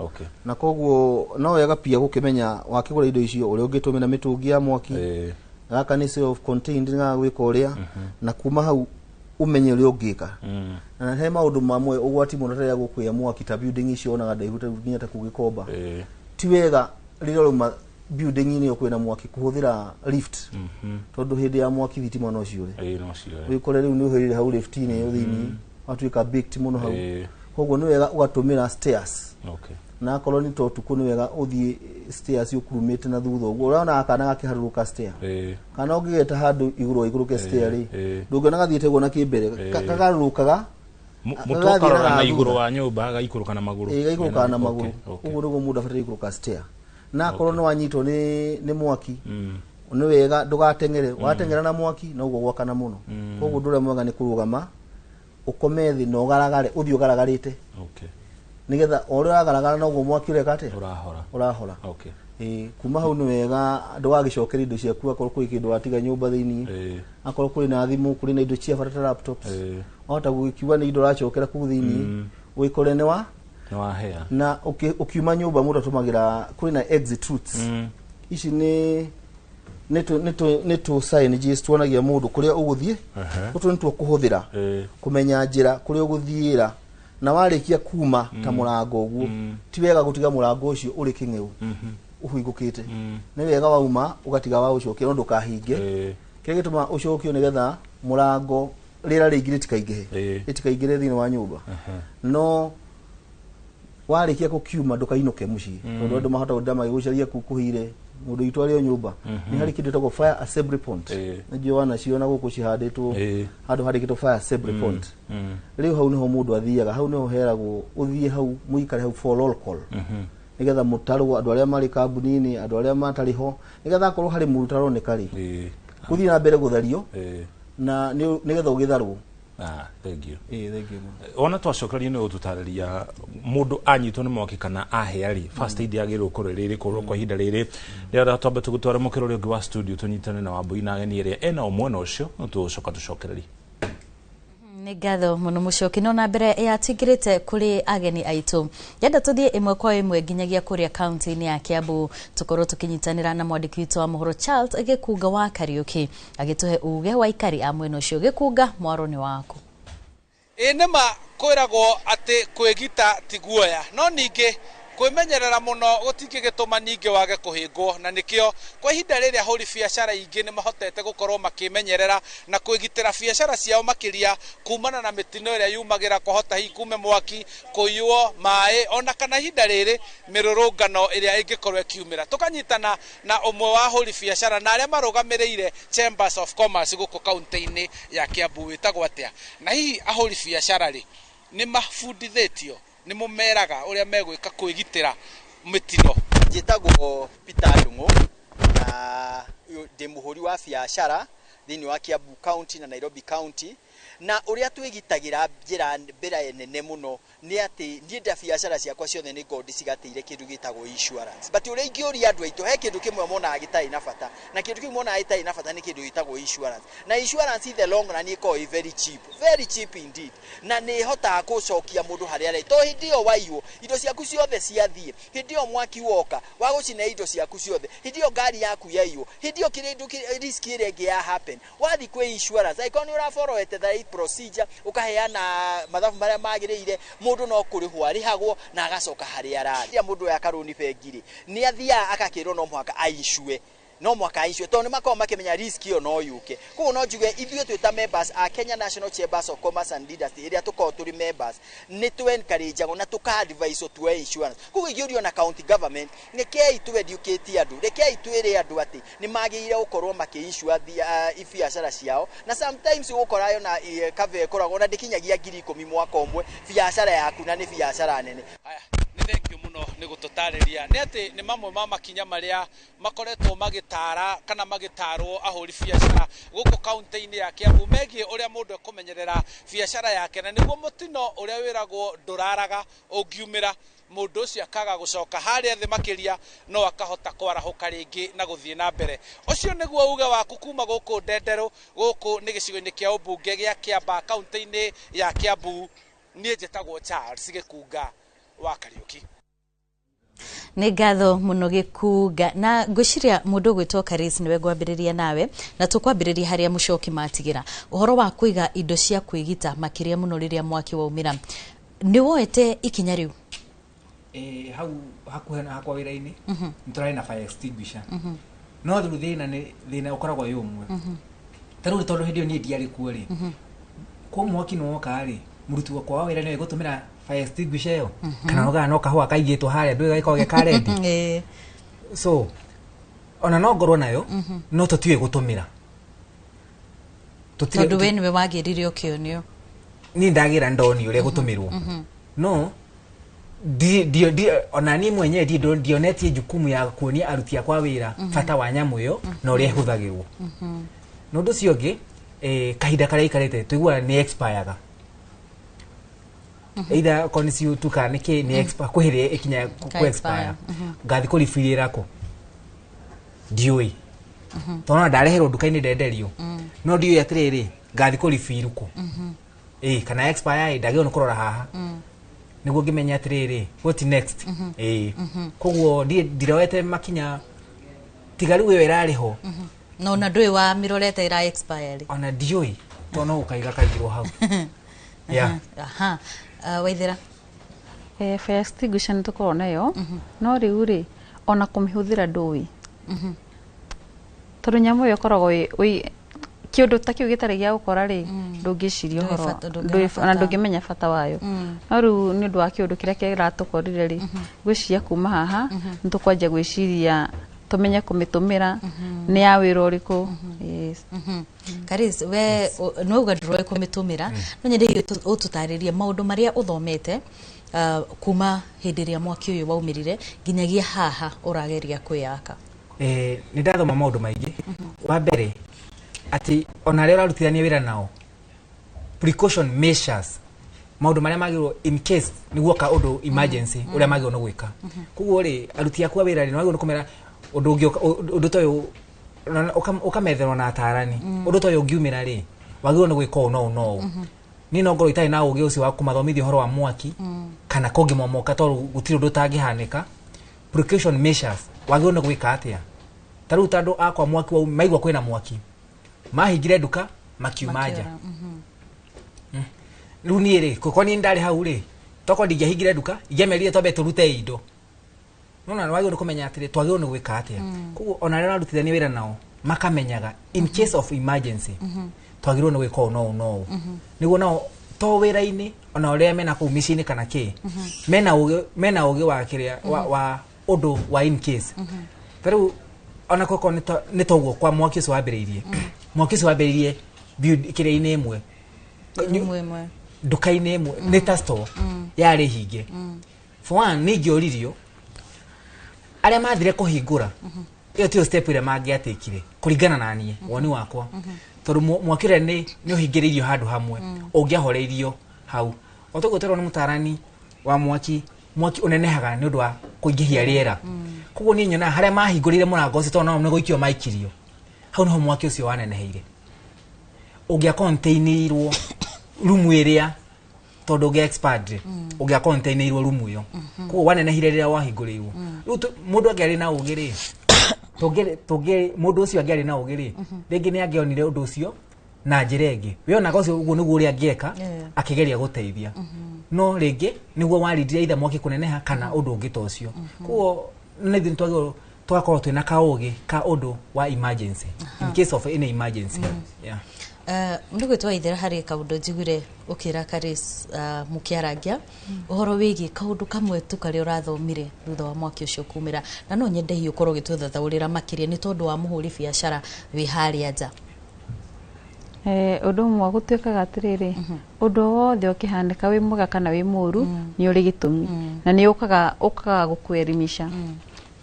Na koguo no wega pia gũkĩmenya wakĩgũra indo icio ũrĩa ũngĩtũmĩra mĩtũngi ya mwaki. Gaka nĩ self contained, nĩ gagwĩka ũrĩa na kuma hau ũmenye ũrĩa ũngĩka. Na he maũndũ mamwe ũgwati mũno ta rĩrĩa gũkũgĩa mwaki, ta building icio wonaga ndaihu, ta rĩu nginya ta kũu Gĩkomba, ti wega rĩrĩa ũrauma building-inĩ ĩyo kwĩna mwaki kũhũthĩra lift, tondũ hĩndĩ ya mwaki thitima no ciũre. No ciũre. Wĩkore rĩu nĩ ũhĩrĩire hau lift-inĩ ĩyo thĩinĩ, watuĩka baked mũno hau. Koguo nĩ wega ũgatũmĩra stairs. Na akorwo nĩ ta ũtukũ, nĩ wega ũthiĩ stairs ũkurumĩte na thutha ũguo ũrona kana gakĩharũrũka stair, kana ũngĩgeta handũ igũrũ wa igũrũke stair rĩ, ndũngĩona gathiĩte ũguo na kĩmbere. Kagarũrũkaga. Mũtwe Gagathiĩ ũkarora na na igũrũ thutha. wa nyũmba, gaikũrũka na magũrũ. Ĩĩ, gaikũrũkaga na magũrũ. Ũguo nĩguo mũndũ abataire gũikũrũka stair. Na akorwo nĩ wanyitwo nĩ mwaki, nĩ wega ndũgateng'ere. Wateng'era na mwaki noguo gwakana mũno. Koguo ũndũ ũrĩa mwega nĩ kũrũgama, ũkome thĩ na ũgaragare, ũthiĩ ũgaragarĩte, nĩgetha o ũrĩa ũragaragara noguo mwaki ũreka atĩa? Ũrahora. Ũrahora. Ĩĩ, kuma hau nĩ wega ndũgagĩcokerie indo ciaku, akorwo kwĩ kĩndũ watiga nyũmba thĩinĩ, akorwo kũrĩ na thimũ, kũrĩ na indo cia bata ta laptops, wahota gũgĩkiuga nĩ indo ũracokera kũu thĩinĩ, wĩkore nĩ wa Nĩ wahĩa. Na ũkiuma nyũmba, mũndũ atũmagĩra, kwĩ na exit routes. Ici nĩ tũ signages tuonagia mũndũ kũrĩa ũgũthiĩ. Tũtũ nĩtuo kũhũthĩra kũmenya njĩra kũrĩa ũgũthiĩra. Na warĩkia kuma ta mũrango ũguo, ti wega gũtiga mũrango ũcio ũrĩ kĩng'eu ũhingũkĩte. Nĩ wega wauma ũgatiga wa ũcokia, no ndũkahinge. Kĩrĩa gĩtũmaga ũcokio nĩgetha mũrango rĩera rĩingĩ rĩtikaingĩhe, rĩtikaingĩre thĩinĩ wa nyũmba. No warĩkia gũkiuma, ndũkainũke mũciĩ, tondũ andũ mahota gũtinda magĩgũcaria kuu kũhire mũndũ witũ arĩ o nyũmba. Nĩ harĩ kĩndũ gĩtagwo fire assembly point. Nĩnjũĩ wanaciona gũkũ cihandĩtwo handũ handĩkĩtwo fire assembly point. Rĩu hau nĩho mũndũ athiaga, hau nĩho heragwo ũthiĩ hau, mũikare hau for roll call, nĩgetha mũtarwo andũ arĩa marĩ kambuni-inĩ, andũ arĩa matarĩ ho, nĩgetha akorwo harĩ mũndũ ũtaroneka rĩ, gũthiĩ na mbere gũthario na nĩgetha ũgĩtharwo. Ah, thank you. Ĩĩ, thank you mũno. Ona twacokereria nĩ ũtũtarĩria mũndũ anyitwo nĩ mwaki kana ahĩa rĩ, first aid yagĩrĩirwo gũkorwo ĩrĩ ĩrĩkũ kwa ihinda rĩrĩ. Rĩrĩa twambe tũgũtwara mũkĩra ũrĩa ũngĩ wa studio, tũnyitane na Wambui na ageni ĩrĩa ena mwena ũcio, no tũgũcoka tũcokererie. Nĩ ngatho mũno Mũcoki. No na mbere ya tuingĩrĩte kũrĩ ageni aitũ, ngenda tũthiĩ ĩmwe kwa ĩmwe nginyagia kũrĩa kaunti-inĩ ya Kiambu, tũkorwo tũkĩnyitanĩra na mwandĩki witũ wa mohoro Charles Gĩkunga wa Kariũki, agĩtũhe uge wa aikari a mwena ũcio. Gĩkunga, mwaro nĩ waku. Ĩ nĩma kwĩragwo atĩ kwĩgita ti guoya, no ningĩ kwĩmenyerera mũno gũtingĩgĩtũma ningĩ wage kũhĩngwo, na nĩkĩo kwa ihinda rĩrĩ ahũri biacara ingĩ nĩ mahotete gũkorwo makĩmenyerera na kwĩgitĩra biacara ciao makĩria kumana na mĩtino ĩrĩa yumagĩra, kwahota hihi kume mwaki, kũiywo maĩ, ona kana ihinda rĩrĩ mĩrũrũngano ĩrĩa ĩngĩkorwo ĩkiumĩra. Tũkanyitana na ũmwe wa ahũri biacara na arĩa marũgamĩrĩire Chambers of Commerce gũkũ kaunti-inĩ ya Kiambu. Wĩtagwo atĩa, na hihi ahũri biacara rĩ, nĩ mabundithĩtio, nĩ mũmeraga ũrĩa megwĩka kwĩgitĩra mĩtino? Njĩtagwo Peter Ndung'u na ndĩ mũhũri wa biacara thĩinĩ wa Kiambu County na Nairobi County. Na ũrĩa twĩgitagĩra, njĩra mbere nene mũno nĩ atĩ niĩ nda biacara ciakwa ciothe nĩ ngorwo ndĩcigatĩire kĩndũ gĩtagwo insurance. But ũrĩa ingĩũria andũ aitũ, he kĩndũ kĩmwe monaga gĩtarĩ na bata, na kĩndũ kĩu monaga gĩtarĩ na bata nĩ kĩndũ gĩtagwo insurance. Na insurance in the long run ĩkoragwo ĩ very cheap, very cheap indeed, na nĩ ĩhotaga gũcokia mũndũ harĩa arĩ, to hĩndĩ ĩyo waiywo indo ciaku ciothe ciathiĩ, hĩndĩ ĩyo mwaki woka wa gũcina indo ciaku ciothe, hĩndĩ ĩyo ngari yaku yaiywo, hĩndĩ ĩyo kĩrĩa risk ĩrĩa ĩngĩ ya happen, wathiĩ kwĩ insurance, angĩkorwo nĩ ũraborowete procedure, ũkaheana mathabu marĩa magĩrĩire, mũndũ no kũrĩhwo arĩhagwo na agacoka harĩa ararĩ. Rĩrĩa mũndũ oya karũni bengi rĩ, nĩ athiaga agakĩrwo no mũhaka aicue, no mwaka aicue, tondũ nĩ makoragwo makĩmenya risk ĩyo no yũke. Koguo no njuge ithuĩ twĩ ta members a Kenya National Chambers of Commerce and Industry, ĩrĩa tũkoragwo tũrĩ members, nĩ tũ encourage na tũka advise tuoe insurance. Koguo ingĩũrio na county government, rekei tũ educate andũ, rekei twĩre andũ atĩ nĩ magĩrĩire gũkorwo makĩ insure biacara ciao, na sometimes ũgũkora yona cover ĩkoragwo na ndĩkinyagia 10,000 mwaka ũmwe biacara yaku, na nĩ biacara nene. Aya, nĩ thengio mũno nĩ gũtũtarĩria nĩ atĩ nĩ mamwe ma makinya marĩa makoretwo magĩtara kana magĩtarwo ahũri biacara gũkũ kaunti-inĩ ya Kiambu megiĩ ũrĩa mũndũ ekũmenyerera biacara yake, na nĩguo mũtino ũrĩa wĩragwo ndũraraga ũngiumĩra mũndũ ũcio akaga gũcoka harĩa thĩ makĩria, no akahota kwarahũka rĩngĩ na gũthiĩ na mbere. Ũcio nĩguo uge waku kuma gũkũ Ndenderũ, gũkũ nĩ gĩcigo-inĩ kĩa ũmbunge gĩa Kiambaa kaunti-inĩ ya Kiambu. Niĩ njĩtagwo Charles Gĩkunga wa Kariũki. Nĩ ngatho mũno Gĩkunga, na ngwĩciria mũndũ ũgwĩtwo Karis nĩwe ngwambĩrĩria nawe, na tũkwambĩrĩria harĩa mũcoki matigĩra ũhoro wa kũiga indo cia kwĩgita makĩria mũno rĩrĩa mwaki waumĩra. Nĩ woete ikinya rĩu? Hau hakuhĩ na hakwa wĩra-inĩ nĩ tũrarĩ na fire extinguisher, no rĩu thĩna nĩ thĩna ũkoragwo wĩ ũmwe. Ta rĩu tondũ hĩndĩ ĩyo niĩ ndiarĩ kuo rĩ, kwa mwaki nĩ woka rĩ, mũruti wakwa wa wĩra nĩwe gũtũmĩra fire extinguisher ĩyo, kana ogaga no kahũa kaigĩtwo harĩa ndũĩ gagĩkoragwo ge ka ready. So ona no ngorwo nayo, no tũtiũĩ gũtũmĩra. Tondũ we nĩwe wagĩrire ũkĩonio. Niĩ ndagĩra ndonio ũrĩa gũtũmĩrwo, no ona niĩ mwenyewe ndionetie jukumu ya kuonia aruti akwa wĩra bata wa nyamũ ĩyo na ũrĩa ĩhũthagĩrwo. Na ũndũ ũcio ũngĩ, kahinda karĩa ikarĩte tũiguaga nĩ expire-ga, either okorwo nĩ CO2 kana nĩ kĩ, nĩ expire kwĩ hĩndĩ ĩkinya ku expire, ngathi kũribirĩra kũ ndiũĩ, tondũ ona ndareherwo nduka-inĩ ndenderio, no ndiũĩ atĩrĩrĩ ngathi kũribiru kũ, kana expire ĩ ndagĩrĩirwo nĩ kũrora haha nĩguo ngĩmenya atĩrĩrĩ what next. Koguo ndiroete makinya tiga rĩu ĩyo ĩrarĩ ho. Na ona ndũĩ wa mĩrorete ĩra expire rĩ? Ona ndiũĩ, tondũ no gũkaiga kaigirwo hau. Yeah. Aha. Waithera. Fire extinguisher nĩ tũkoragwo nayo, no rĩu rĩ ona kũmĩhũthĩra ndũĩ, tondũ nyamũ ĩyo ĩkoragwo kĩũndũ ta kĩu gĩtarĩ gĩa gũkora rĩ, ndũngĩciria ũhoro, ona ndũngĩmenya bata wayo. No rĩu nĩ ũndũ wa kĩũndũ kĩrĩa kĩratũkorire rĩ, ngwĩciria kuma haha nĩ tũkwanjia gwĩciria tũmenye kũmĩtũmĩra, nĩ ya wĩra ũrĩkũ. Yes. Karis, we no uga ndũroĩ kũmĩtũmĩra, no nyende ũtũtarĩrie maũndũ marĩa ũthomete kuma hĩndĩ ĩrĩa mwaki ũyũ waumĩrire nginyagia haha ũrageria kwĩyaka. Nĩ ndathoma maũndũ maingĩ. Wa mbere atĩ ona arĩa ũrarutithania wĩra nao, precaution measures, maũndũ marĩa magĩrĩirwo in case nĩ guoka ũndũ emergency, ũrĩa magĩrĩirwo nĩ gwĩka. Koguo rĩ, aruti aku a wĩra rĩ, nĩ wagĩrĩirwo nĩ kũmera ũndũ ũngĩũka, ũndũ ta ũyũ, ũkametherwo na atarani, ũndũ ta ũyũ ũngiumĩra rĩ, wagĩrĩirwo nĩ gwĩka ũũ na ũũ na ũũ. Niĩ no ngorwo itarĩ na ũgĩ ũcio wa kũmathomithia ũhoro wa mwaki, kana kũngĩmomoka, tondũ gũtirĩ ũndũ ũtangĩhanĩka. Precaution measures, wagĩrĩirwo nĩ gwĩka atĩa? Ta rĩu tondũ akwa mwaki wau, maigua kwĩna mwaki, mahingire nduka makiuma nja. Rĩu niĩ rĩ, kwa niĩ ndarĩ hau rĩ, tokorwo ndingĩahingire nduka, ingĩamerire twambe tũrute indo. Nona nĩ wagĩrĩirwo nĩ kũmenya atĩrĩ, twagĩrĩirwo nĩ gwĩka atĩa. Koguo ona arĩa ũrarutithania wĩra nao makamenyaga in case of emergency twagĩrĩirwo nĩ gwĩka ũũ na ũũ na ũũ, nĩguo nao to wĩra-inĩ ona ũrĩa mena kũu mĩciĩ-inĩ kana kĩ, mena ũgĩ wa kĩrĩa wa ũndũ wa in case. Ta rĩu ona koko nĩ toguo kwa mwaki ũcio wambĩrĩirie, mwaki ũcio wambĩrĩirie kĩrĩa-inĩ ĩmwe, nduka-inĩ ĩmwe, nĩ ta store yarĩ hinge. For one, nĩ ingĩoririo arĩa mathire kũhingũra ĩyo tiyo step ĩrĩa mangĩatĩkire kũringana na niĩ woni wakwa, tondũ mwaki ũrĩa nĩ ũhingĩrĩirio handũ hamwe, ũngĩahoreirio hau. O toguo twerwo nĩ mũtarani wa mwaki, mwaki ũnenehaga nĩ ũndũ wa kũingĩhia rĩera. Koguo niĩ nyonaga harĩa mahingũrĩire mũrango ũcio, tondũ nao nĩ gũikio maikirio hau, nĩho mwaki ũcio waneneheire. Ũngĩakontainĩirwo rumu ĩrĩa, tondũ ũngĩa expand, ũngĩakontainĩirwo rumu ĩyo, koguo wanenehire rĩrĩa wahingũrĩirwo. Rĩu mũndũ angĩarĩ na ũgĩ rĩ, mũndũ ũcio angĩarĩ na ũgĩ rĩ, rĩngĩ nĩ angĩonire ũndũ ũcio na njĩra ĩngĩ we onaga ũcio ũguo nĩguo ũrĩa angĩeka akĩgeria gũteithia no rĩngĩ nĩguo warindire either mwaki kũneneha kana ũndũ ũngĩ ta ũcio. Koguo nĩ ithuĩ twagĩrĩirwo tũgakorwo twĩna kaũgĩ ka ũndũ wa emergency in case of any emergency. Yeah. Nĩgwĩtwo Waithera harĩ kaũndũ njiguire ũkĩra Karis mũkĩarangia ũhoro wĩgiĩ kaũndũ kamwe tu karĩa ũrathomire thutha wa mwaki ũcio kumĩra, na no nyende hihi ũkorwo ũgĩtũthathaũrĩra makĩria nĩ tondũ wa mũhũri biacara wĩ harĩa nja. Ũndũ ũmwe gũtuĩkaga atĩrĩrĩ, ũndũ wothe ũkĩhanĩka wĩ mwega kana wĩ mũru nĩ ũrĩ gĩtũmi na nĩ ũkaga gũkwerimisha.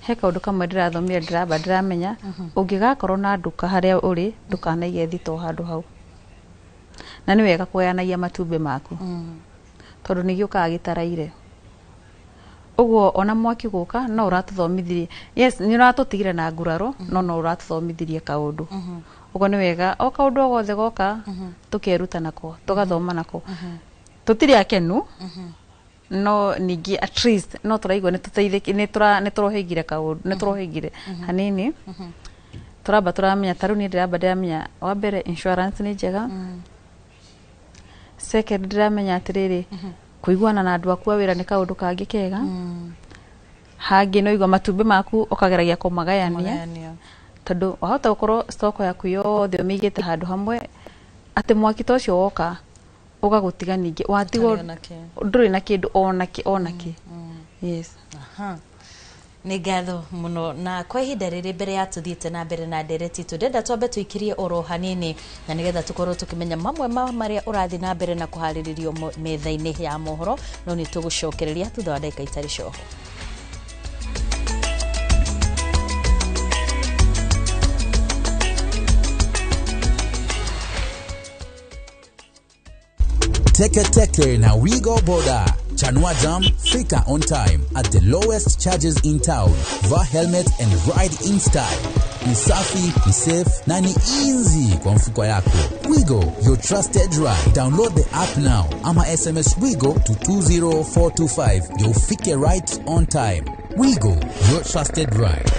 He kaũndũ kamwe ndĩrathomire ndĩramba ndĩramenya ũngĩgakorwo na nduka harĩa ũrĩ ndũkanaige thitoo handũ hau, na nĩ wega kũgayanagia matumbĩ maku tondũ nĩ gĩũkaga gĩtaraire. Ũguo ona mwaki gũka no ũratũthomithirie, yes nĩ ũratũtigire na nguraro no no ũratũthomithirie kaũndũ. Ũguo nĩ wega o kaũndũ o gothe goka tũkeruta nako tũgathoma nako. Tũtirĩ akenu no ningĩ at least no tũraigua nĩ tũteithĩki nĩ tũrohĩgire kaũndũ nĩ tũrohĩgire hanini. Tũramba tũramenya ta rĩu niĩ ndĩramba ndĩramenya wa mbere insurance nĩ njega. Second ndĩramenya atĩrĩrĩ kũiguana na andũ aku a wĩra nĩ kaũndũ kangĩ kega. Hangĩ no igua matumbĩ maku ũkageragia kũmagayania tondũ wahota gũkorwo stock yaku yothe ũmĩigĩte handũ hamwe atĩ mwaki ta ũcio woka ũgagũtiga ningĩ watigwo ndũrĩ na kĩndũ onakĩ onakĩ. Yes. Nĩ ngatho mũno na kwa ihinda rĩrĩ mbere ya tũthiĩte na mbere na ndereti itũ ndĩrenda twambe tũikĩrie oro hanini na nĩgetha tũkorwo tũkĩmenya mamwe ma marĩa ũrathiĩ na mbere na kũharĩrĩrio metha-inĩ ya mohoro, no nĩ tũgũcokereria thutha wa ndagĩka itarĩ coho. Teke Teke na Wigo Boda. Chanua Jam, fika on time at the lowest charges in town. Vaa helmet and ride in style. Ni safi, ni safe na ni easy kwa mfuko yako. Wigo, your trusted ride. Download the app now ama SMS Wigo to 20425. You'll fike right on time. Wigo, your trusted ride.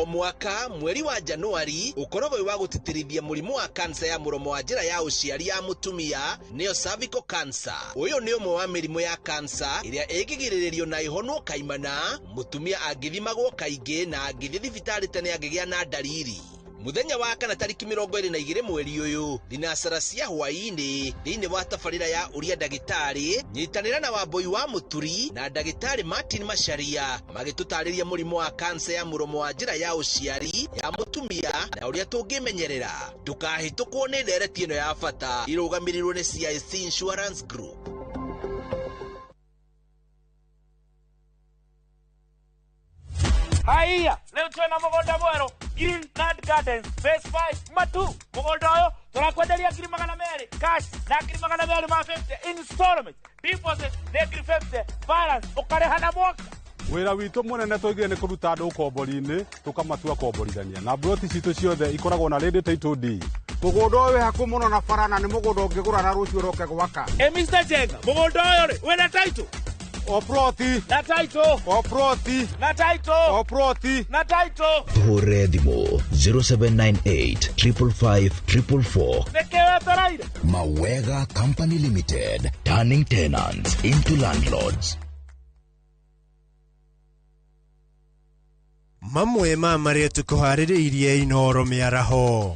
Mwaka mweri wa Januari ukoragwo wa gutitirithia murimu wa kansa ya muromo wa njira ya uciari ya mutumia niyo cervical cancer. Uyu ni umwe wa mirimu ya kansa iria ingigiriririo na ihonwo kaimana mutumia angithimagwo kaingi na angithie thibitari tene angigia na ndariri. Muthenya wa kana tariki 22 mweri uyu thinacara cia hwaini thiini wa tabarira ya uria ndagitari nyitanira na Wambui wa Muturi na ndagitari Martin Macharia magitutariria murimu wa kansa ya muromo wa njira ya uciari ya mutumia na uria tungimenyerera. Ndukahĩtũkwo nĩ ndereti ĩno ya bata irũgamĩrĩirwo nĩ CIC Insurance Group. Haiya, leo twena mũgũnda mwerũ Green Land Gardens Phase 5 Matu. Mũgũnda ũyũ tũrakwenderia 200,000 cash na 250 installment, deposit nĩ 50, balance ũkarĩha na mwaka. Wĩra witũ mũnene tũigire nĩ kũruta andũ ũkombori-inĩ tũkamatua komborithania na mburoti citũ ciothe ikoragwo na ready title deed. Mũgũnda ũyũ wĩ hakuhĩ mũno na bara na nĩ mũgũnda ũngĩgũra na rũciũ ũroke gwaka. Mr. Jenga, mũgũnda ũyũ rĩ wĩna title? O ploti na title, o ploti na title, o ploti na title. Tuhũrĩre thimũ 0798 555 444. Nĩkĩ wetereire? Mawega Company Limited, turning tenants into landlords. Mamwe ma marĩa tũkũharĩrĩirie Inooro mĩaraho.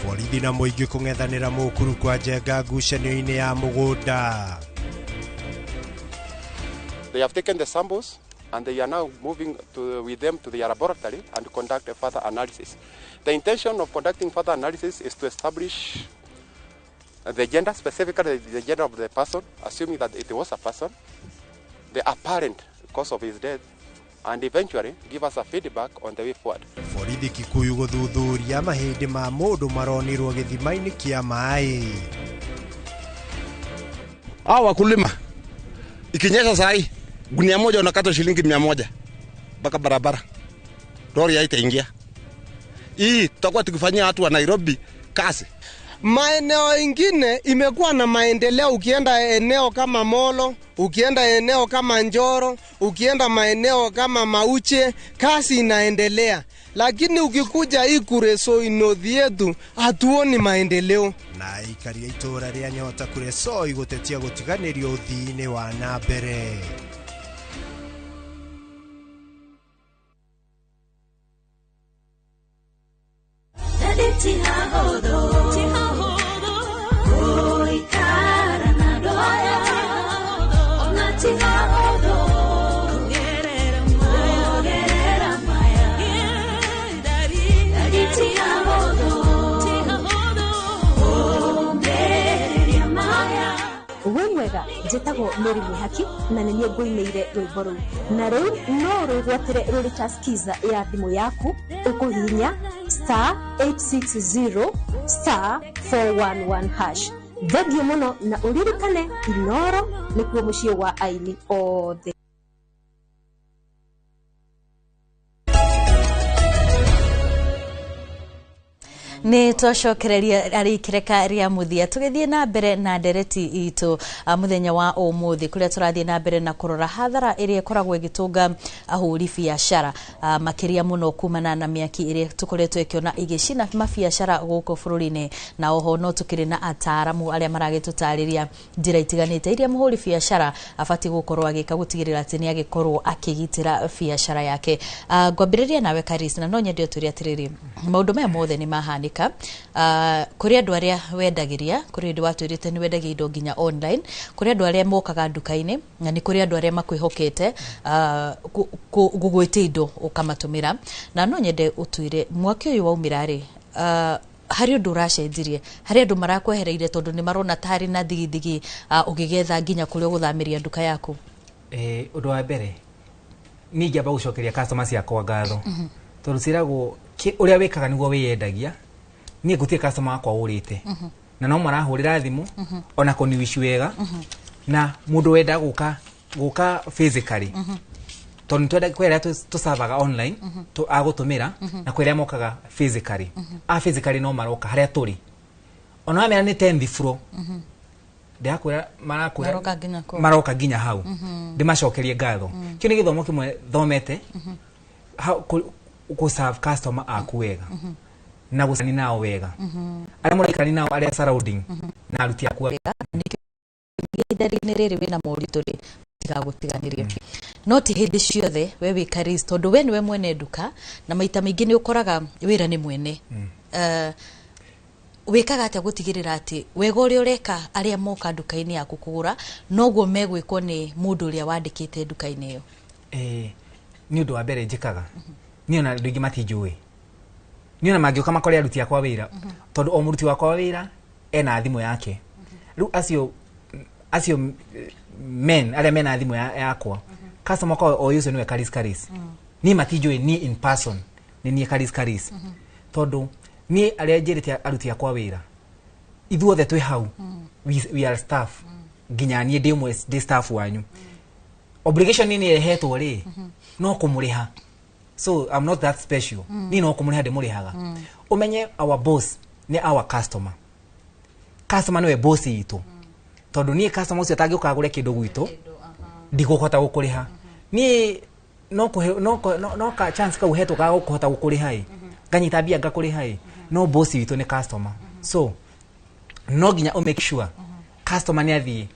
Borithi na mũingĩ kũng'ethanĩra Mũkuru kwa Njenga ngucanio-inĩ ya mũgũnda. They have taken the samples and they are now moving with them to their laboratory and conduct a further analysis. The intention of conducting further analysis is to establish the gender, specifically the gender of the person, assuming that it was a person, the apparent cause of his death, and eventually give us a feedback on the way forward. Borithi Kikuyu gũthuthuria mahĩndĩ ma mũndũ maronirwo gĩthima-inĩ kĩa maĩ. Hawa wakulima ikinyesha sahi gunia moja unakata shilingi 100 mpaka barabara. Lori haitaingia. Hii tutakuwa tukifanyia watu wa Nairobi kazi. Maeneo ingine imekuwa na maendeleo, ukienda eneo kama Molo, ukienda eneo kama Njoro, ukienda maeneo kama Mauche, kazi inaendelea. Lakini ukikuja hii Kuresoi North yetu hatuoni maendeleo. Na aikari a itũũra rĩa Nyota Kuresoi gũtetia gũtiganĩrio ũthii-inĩ wa na mbere. Wĩ mwega, njĩtagwo Mary Mwĩhaki na nĩ niĩ ngũinĩire rwĩmbo rũu, na rĩu no rwĩgwatĩre rũrĩ ta skiza ya thimũ yaku ũkũhihinya *860 *411 hash. Thengiũ mũno na ũririkane Inoro nĩkuo mũciĩ wa aini othe. Nĩ twacokereria arĩ ikĩreka rĩa mũthia tũgĩthiĩ na mbere na ndereti itũ mũthenya wa ũmũthĩ, kũrĩa tũrathiĩ na mbere na kũrora hathara ĩrĩa ĩkoragwo ĩgĩtũnga ahũri biacara, makĩria mũno kumana na mĩaki ĩrĩa tũkoretwo ĩkĩona ĩgĩcina mabiacara gũkũ bũrũri-inĩ. Na oho no tũkĩrĩ na ataaramu arĩa maragĩtũtarĩria njĩra itiganĩte iria mũhũri biacara abatiĩ gũkorwo agĩka gũtigĩrĩra atĩ nĩ agĩkorwo akĩgitĩra biacara yake. Ngwambĩrĩria nawe Karis, na no nyende ũtwĩre atĩrĩrĩ, maũndũ maya mothe nĩ mahanĩka. Kũrĩ andũ arĩa wendagĩria, kũrĩ andũ watwĩrĩte nĩ wendagia indo nginya online, kũrĩ andũ arĩa mokaga nduka-inĩ, na nĩ kũrĩ andũ arĩa makwĩhokete gũgwĩtia indo ũkamatũmĩra. Na no nyende ũtwĩre mwaki ũyũ waumĩra rĩ, harĩ ũndũ ũracenjirie, harĩ andũ marakwehereire tondũ nĩ marona ta harĩ na thigithigi ũgĩgetha nginya kũrĩa ũgũthamĩria nduka yaku? Ũndũ wa mbere niĩ ingĩamba gũcokeria customer ciakwa ngatho, tondũ ciĩragwo ũrĩa wĩkaga nĩguo wĩyendagia. Niĩ gũtirĩ customer wakwa ũrĩte, na no marahũrĩra thimũ ona kũniwici wega, na mũndũ wenda gũka physically, tondũ nĩtwenda kwĩ arĩa tũcavaga online agũtũmĩra, na kwĩ arĩa mokaga physically. A physically no maroka harĩa tũrĩ, ona wamera nĩ 10th floor, ndĩrakwĩra marakwĩra maroka nginya hau. Ndĩmacokerie ngatho. Kĩu nĩ gĩthomo kĩmwe thomete, gũ serve customer aku wega na gũcani nao wega, arĩa mũraikara nao, arĩa surrounding na aruti aku. Ihinda-inĩ rĩrĩ wĩna moritũ rĩ, tigagũtiganĩria. No ti hĩndĩ ciothe we wĩ Karis, tondũ we nĩwe mwene nduka, na maita maingĩ nĩ ũkoraga wĩra nĩ mwene. Wĩkaga atĩa gũtigĩrĩra atĩ wega ũrĩa ũreka arĩa moka nduka-inĩ yaku kũgũra noguo megwĩkwo nĩ mũndũ ũrĩa wandĩkĩte nduka-inĩ ĩyo? Nĩ ũndũ wa mbere njĩkaga, niĩ ona andũ aingĩ matinjũĩ, niĩ ona mangĩũka makore aruti akwa wĩra, tondũ o mũruti wakwa wa wĩra ena thimũ yake. Rĩu acio men arĩa mena thimũ yakwa, customer kwa o ũcio nĩwe Karis Karis. Niĩ matinjũĩ niĩ in person nĩ niĩ Karis Karis, tondũ niĩ arĩa njĩrĩte aruti akwa wĩra ithuothe twĩ hau, we are staff, nginya niĩ ndĩ ũmwe ndĩ staff wanyu. Obligation niĩ ĩhetwo rĩ, no kũmũrĩha, so I'm not that special. Niĩ no kũmũrĩha ndĩmũrĩhaga. Ũmenye our boss nĩ our customer, customer nĩwe boss itũ, tondũ niĩ customer ũcio atangĩũka agũre kĩndũ gwitũ ndigũhota gũkũrĩha. Niĩ no ka chance kau hetwo ga gũkũhota gũkũrĩha ĩ, nganyita mbia ngakũrĩha ĩ, no boss witũ nĩ customer. So no nginya ũ make sure customer nĩ athiĩ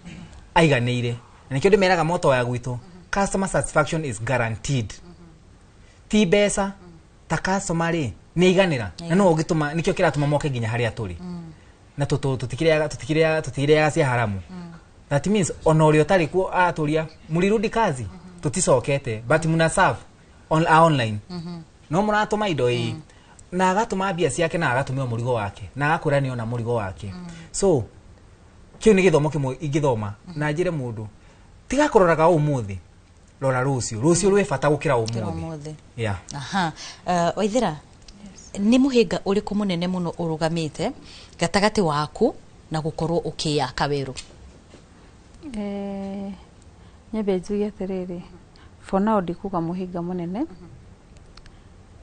aiganĩire, na nĩkĩo ndĩmeraga motto ya gwitũ, customer satisfaction is guaranteed. Ti mbeca ta customer rĩ nĩ aiganĩra, na no ũngĩtũma, nĩkĩo kĩratũma moke nginya harĩa tũrĩ, na tũtikĩrĩaga cia haramu. That means ona ũrĩa ũtarĩ kuo atũria mũrirudi kazi, tũticokete, but muna serve online, no mũratũma indo ĩ, na agatũma mbia ciake na agatũmĩrwo mũrigo wake na agakwĩra nĩ ona mũrigo wake. So kĩu nĩ gĩthomo kĩmwe ingĩthoma na njĩre mũndũ, tiga kũroraga ũmũthĩ, rora rũciũ, rũciũ rwĩ bata gũkĩra ũmũthĩ. Yeah. Aha. Waithera, nĩ mũhĩnga ũrĩkũ mũnene mũno ũrũgamĩte gatagatĩ waku na gũkorwo ũkĩyaka werũ? Nyambe njuge atĩrĩrĩ, for now ndikuga mũhĩnga mũnene.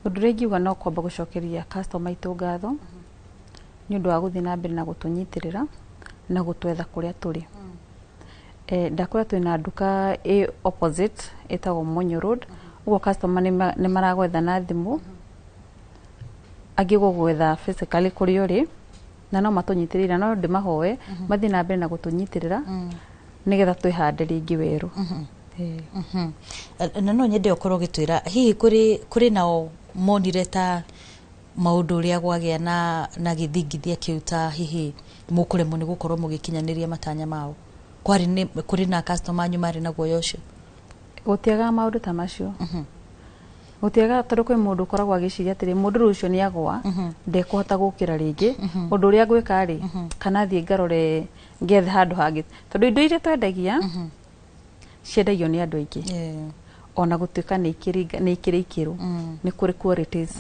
Ũndũ ũrĩa ingiuga no kwamba gũcokeria customer aitũ ngatho, Nĩ ũndũ wa gũthiĩ na mbere na gũtũnyitĩrĩra na gũtwetha kũrĩa tũrĩ. Ndakwĩra twĩna nduka ĩ opposite ĩtagwo Monyo Road, ũguo customer nĩ maragwetha na thimũ, angĩ gũgwetha physically kũrĩa ũrĩ, na no matũnyitĩrĩire, no ndĩmahoe mathiĩ na mbere na gũtũnyitĩrĩra nĩgetha twĩhande rĩngĩ werũ. Na no nyende ũkorwo ũgĩtwĩra hihi kũrĩ nao monire ta maũndũ ũrĩa gwagĩa na gĩthingithia kĩu, ta hihi mũkũremwo nĩ gũkorwo mũgĩkinyanĩria matanya mao, kwarĩ nĩ kũrĩ na customer anyu marĩ na guoya ũcio? Gũtiagaga maũndũ ta macio, gũtiagaga, tondũ kwĩ mũndũ ũkoragwo agĩciria atĩrĩ, mũndũ rĩu ũcio nĩ agwa, ndekũhota gũkĩra rĩngĩ, ũndũ ũrĩa ngwĩka rĩ, kana thiĩ ngarore ngethe handũ hangĩ, tondũ indo iria twendagia ciendagio nĩ andũ aingĩ, ona gũtuĩka nĩ ikĩrĩ ikĩro, nĩ kũrĩ qualities.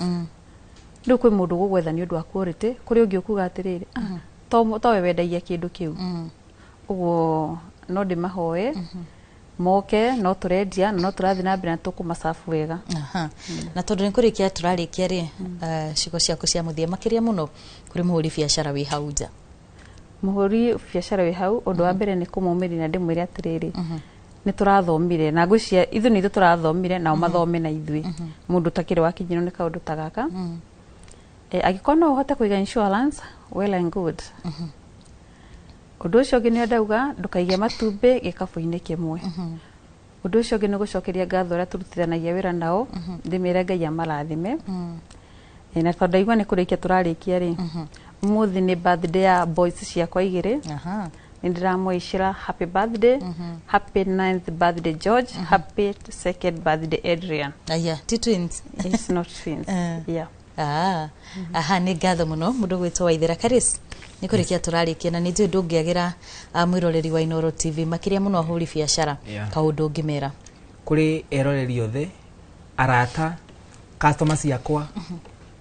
Rĩu kwĩ mũndũ ũgũgwetha nĩ ũndũ wa quality, kũrĩ ũngĩ ũkuga atĩrĩrĩ, "Ah, to we wendagia kĩndũ kĩu." Ũguo no ndĩmahoe moke, no tũrendia na no tũrathiĩ na mbere na tũkũmacabu wega. Aha. Na tondũ nĩ kũrĩkia tũrarĩkia rĩ, ciugo ciaku cia mũthia, makĩria mũno kũrĩ mũhũri biacara wĩ hau nja. Mũhũri biacara wĩ hau, ũndũ wa mbere nĩ kũmũmĩria na ndĩmwĩre atĩrĩrĩ, nĩ tũrathomire na ngwĩciria ithuĩ nĩ ithuĩ tũrathomire nao mathome na ithuĩ. Mũndũ ũtakĩrĩ wakinyĩrwo nĩ kaũndũ ta gaka, angĩkorwo no ũhote kũiga insurance, well and good. Ũndũ ũcio ũngĩ nĩ ndauga ndũkaige matumbĩ gĩkabũ-inĩ kĩmwe. Ũndũ ũcio ũngĩ nĩ gũcokeria ngatho arĩa tũrutithanagia wĩra nao, ndĩmere Ngai amarathime. Na tondũ ndaigua nĩ kũrĩkia tũrarĩkia rĩ, ũmũthĩ nĩ birthday ya boys ciakwa igĩrĩ, nĩ ndĩramwĩcĩra happy birthday, happy ninth birthday George, happy second birthday Adrian. Aya ti twins? It's not twins, yeah. Ah, aha, nĩ ngatho mũno mũndũ gwĩtwo Waithera Karis. Nĩ kũrĩkia tũrarĩkia na nĩ njũĩ ndũngĩagĩra mwĩroreri wa Inooro TV, makĩria mũno ahũri biacara, kaũndũ ũngĩmera. Kũrĩ eroreri othe, arata, customer ciakwa,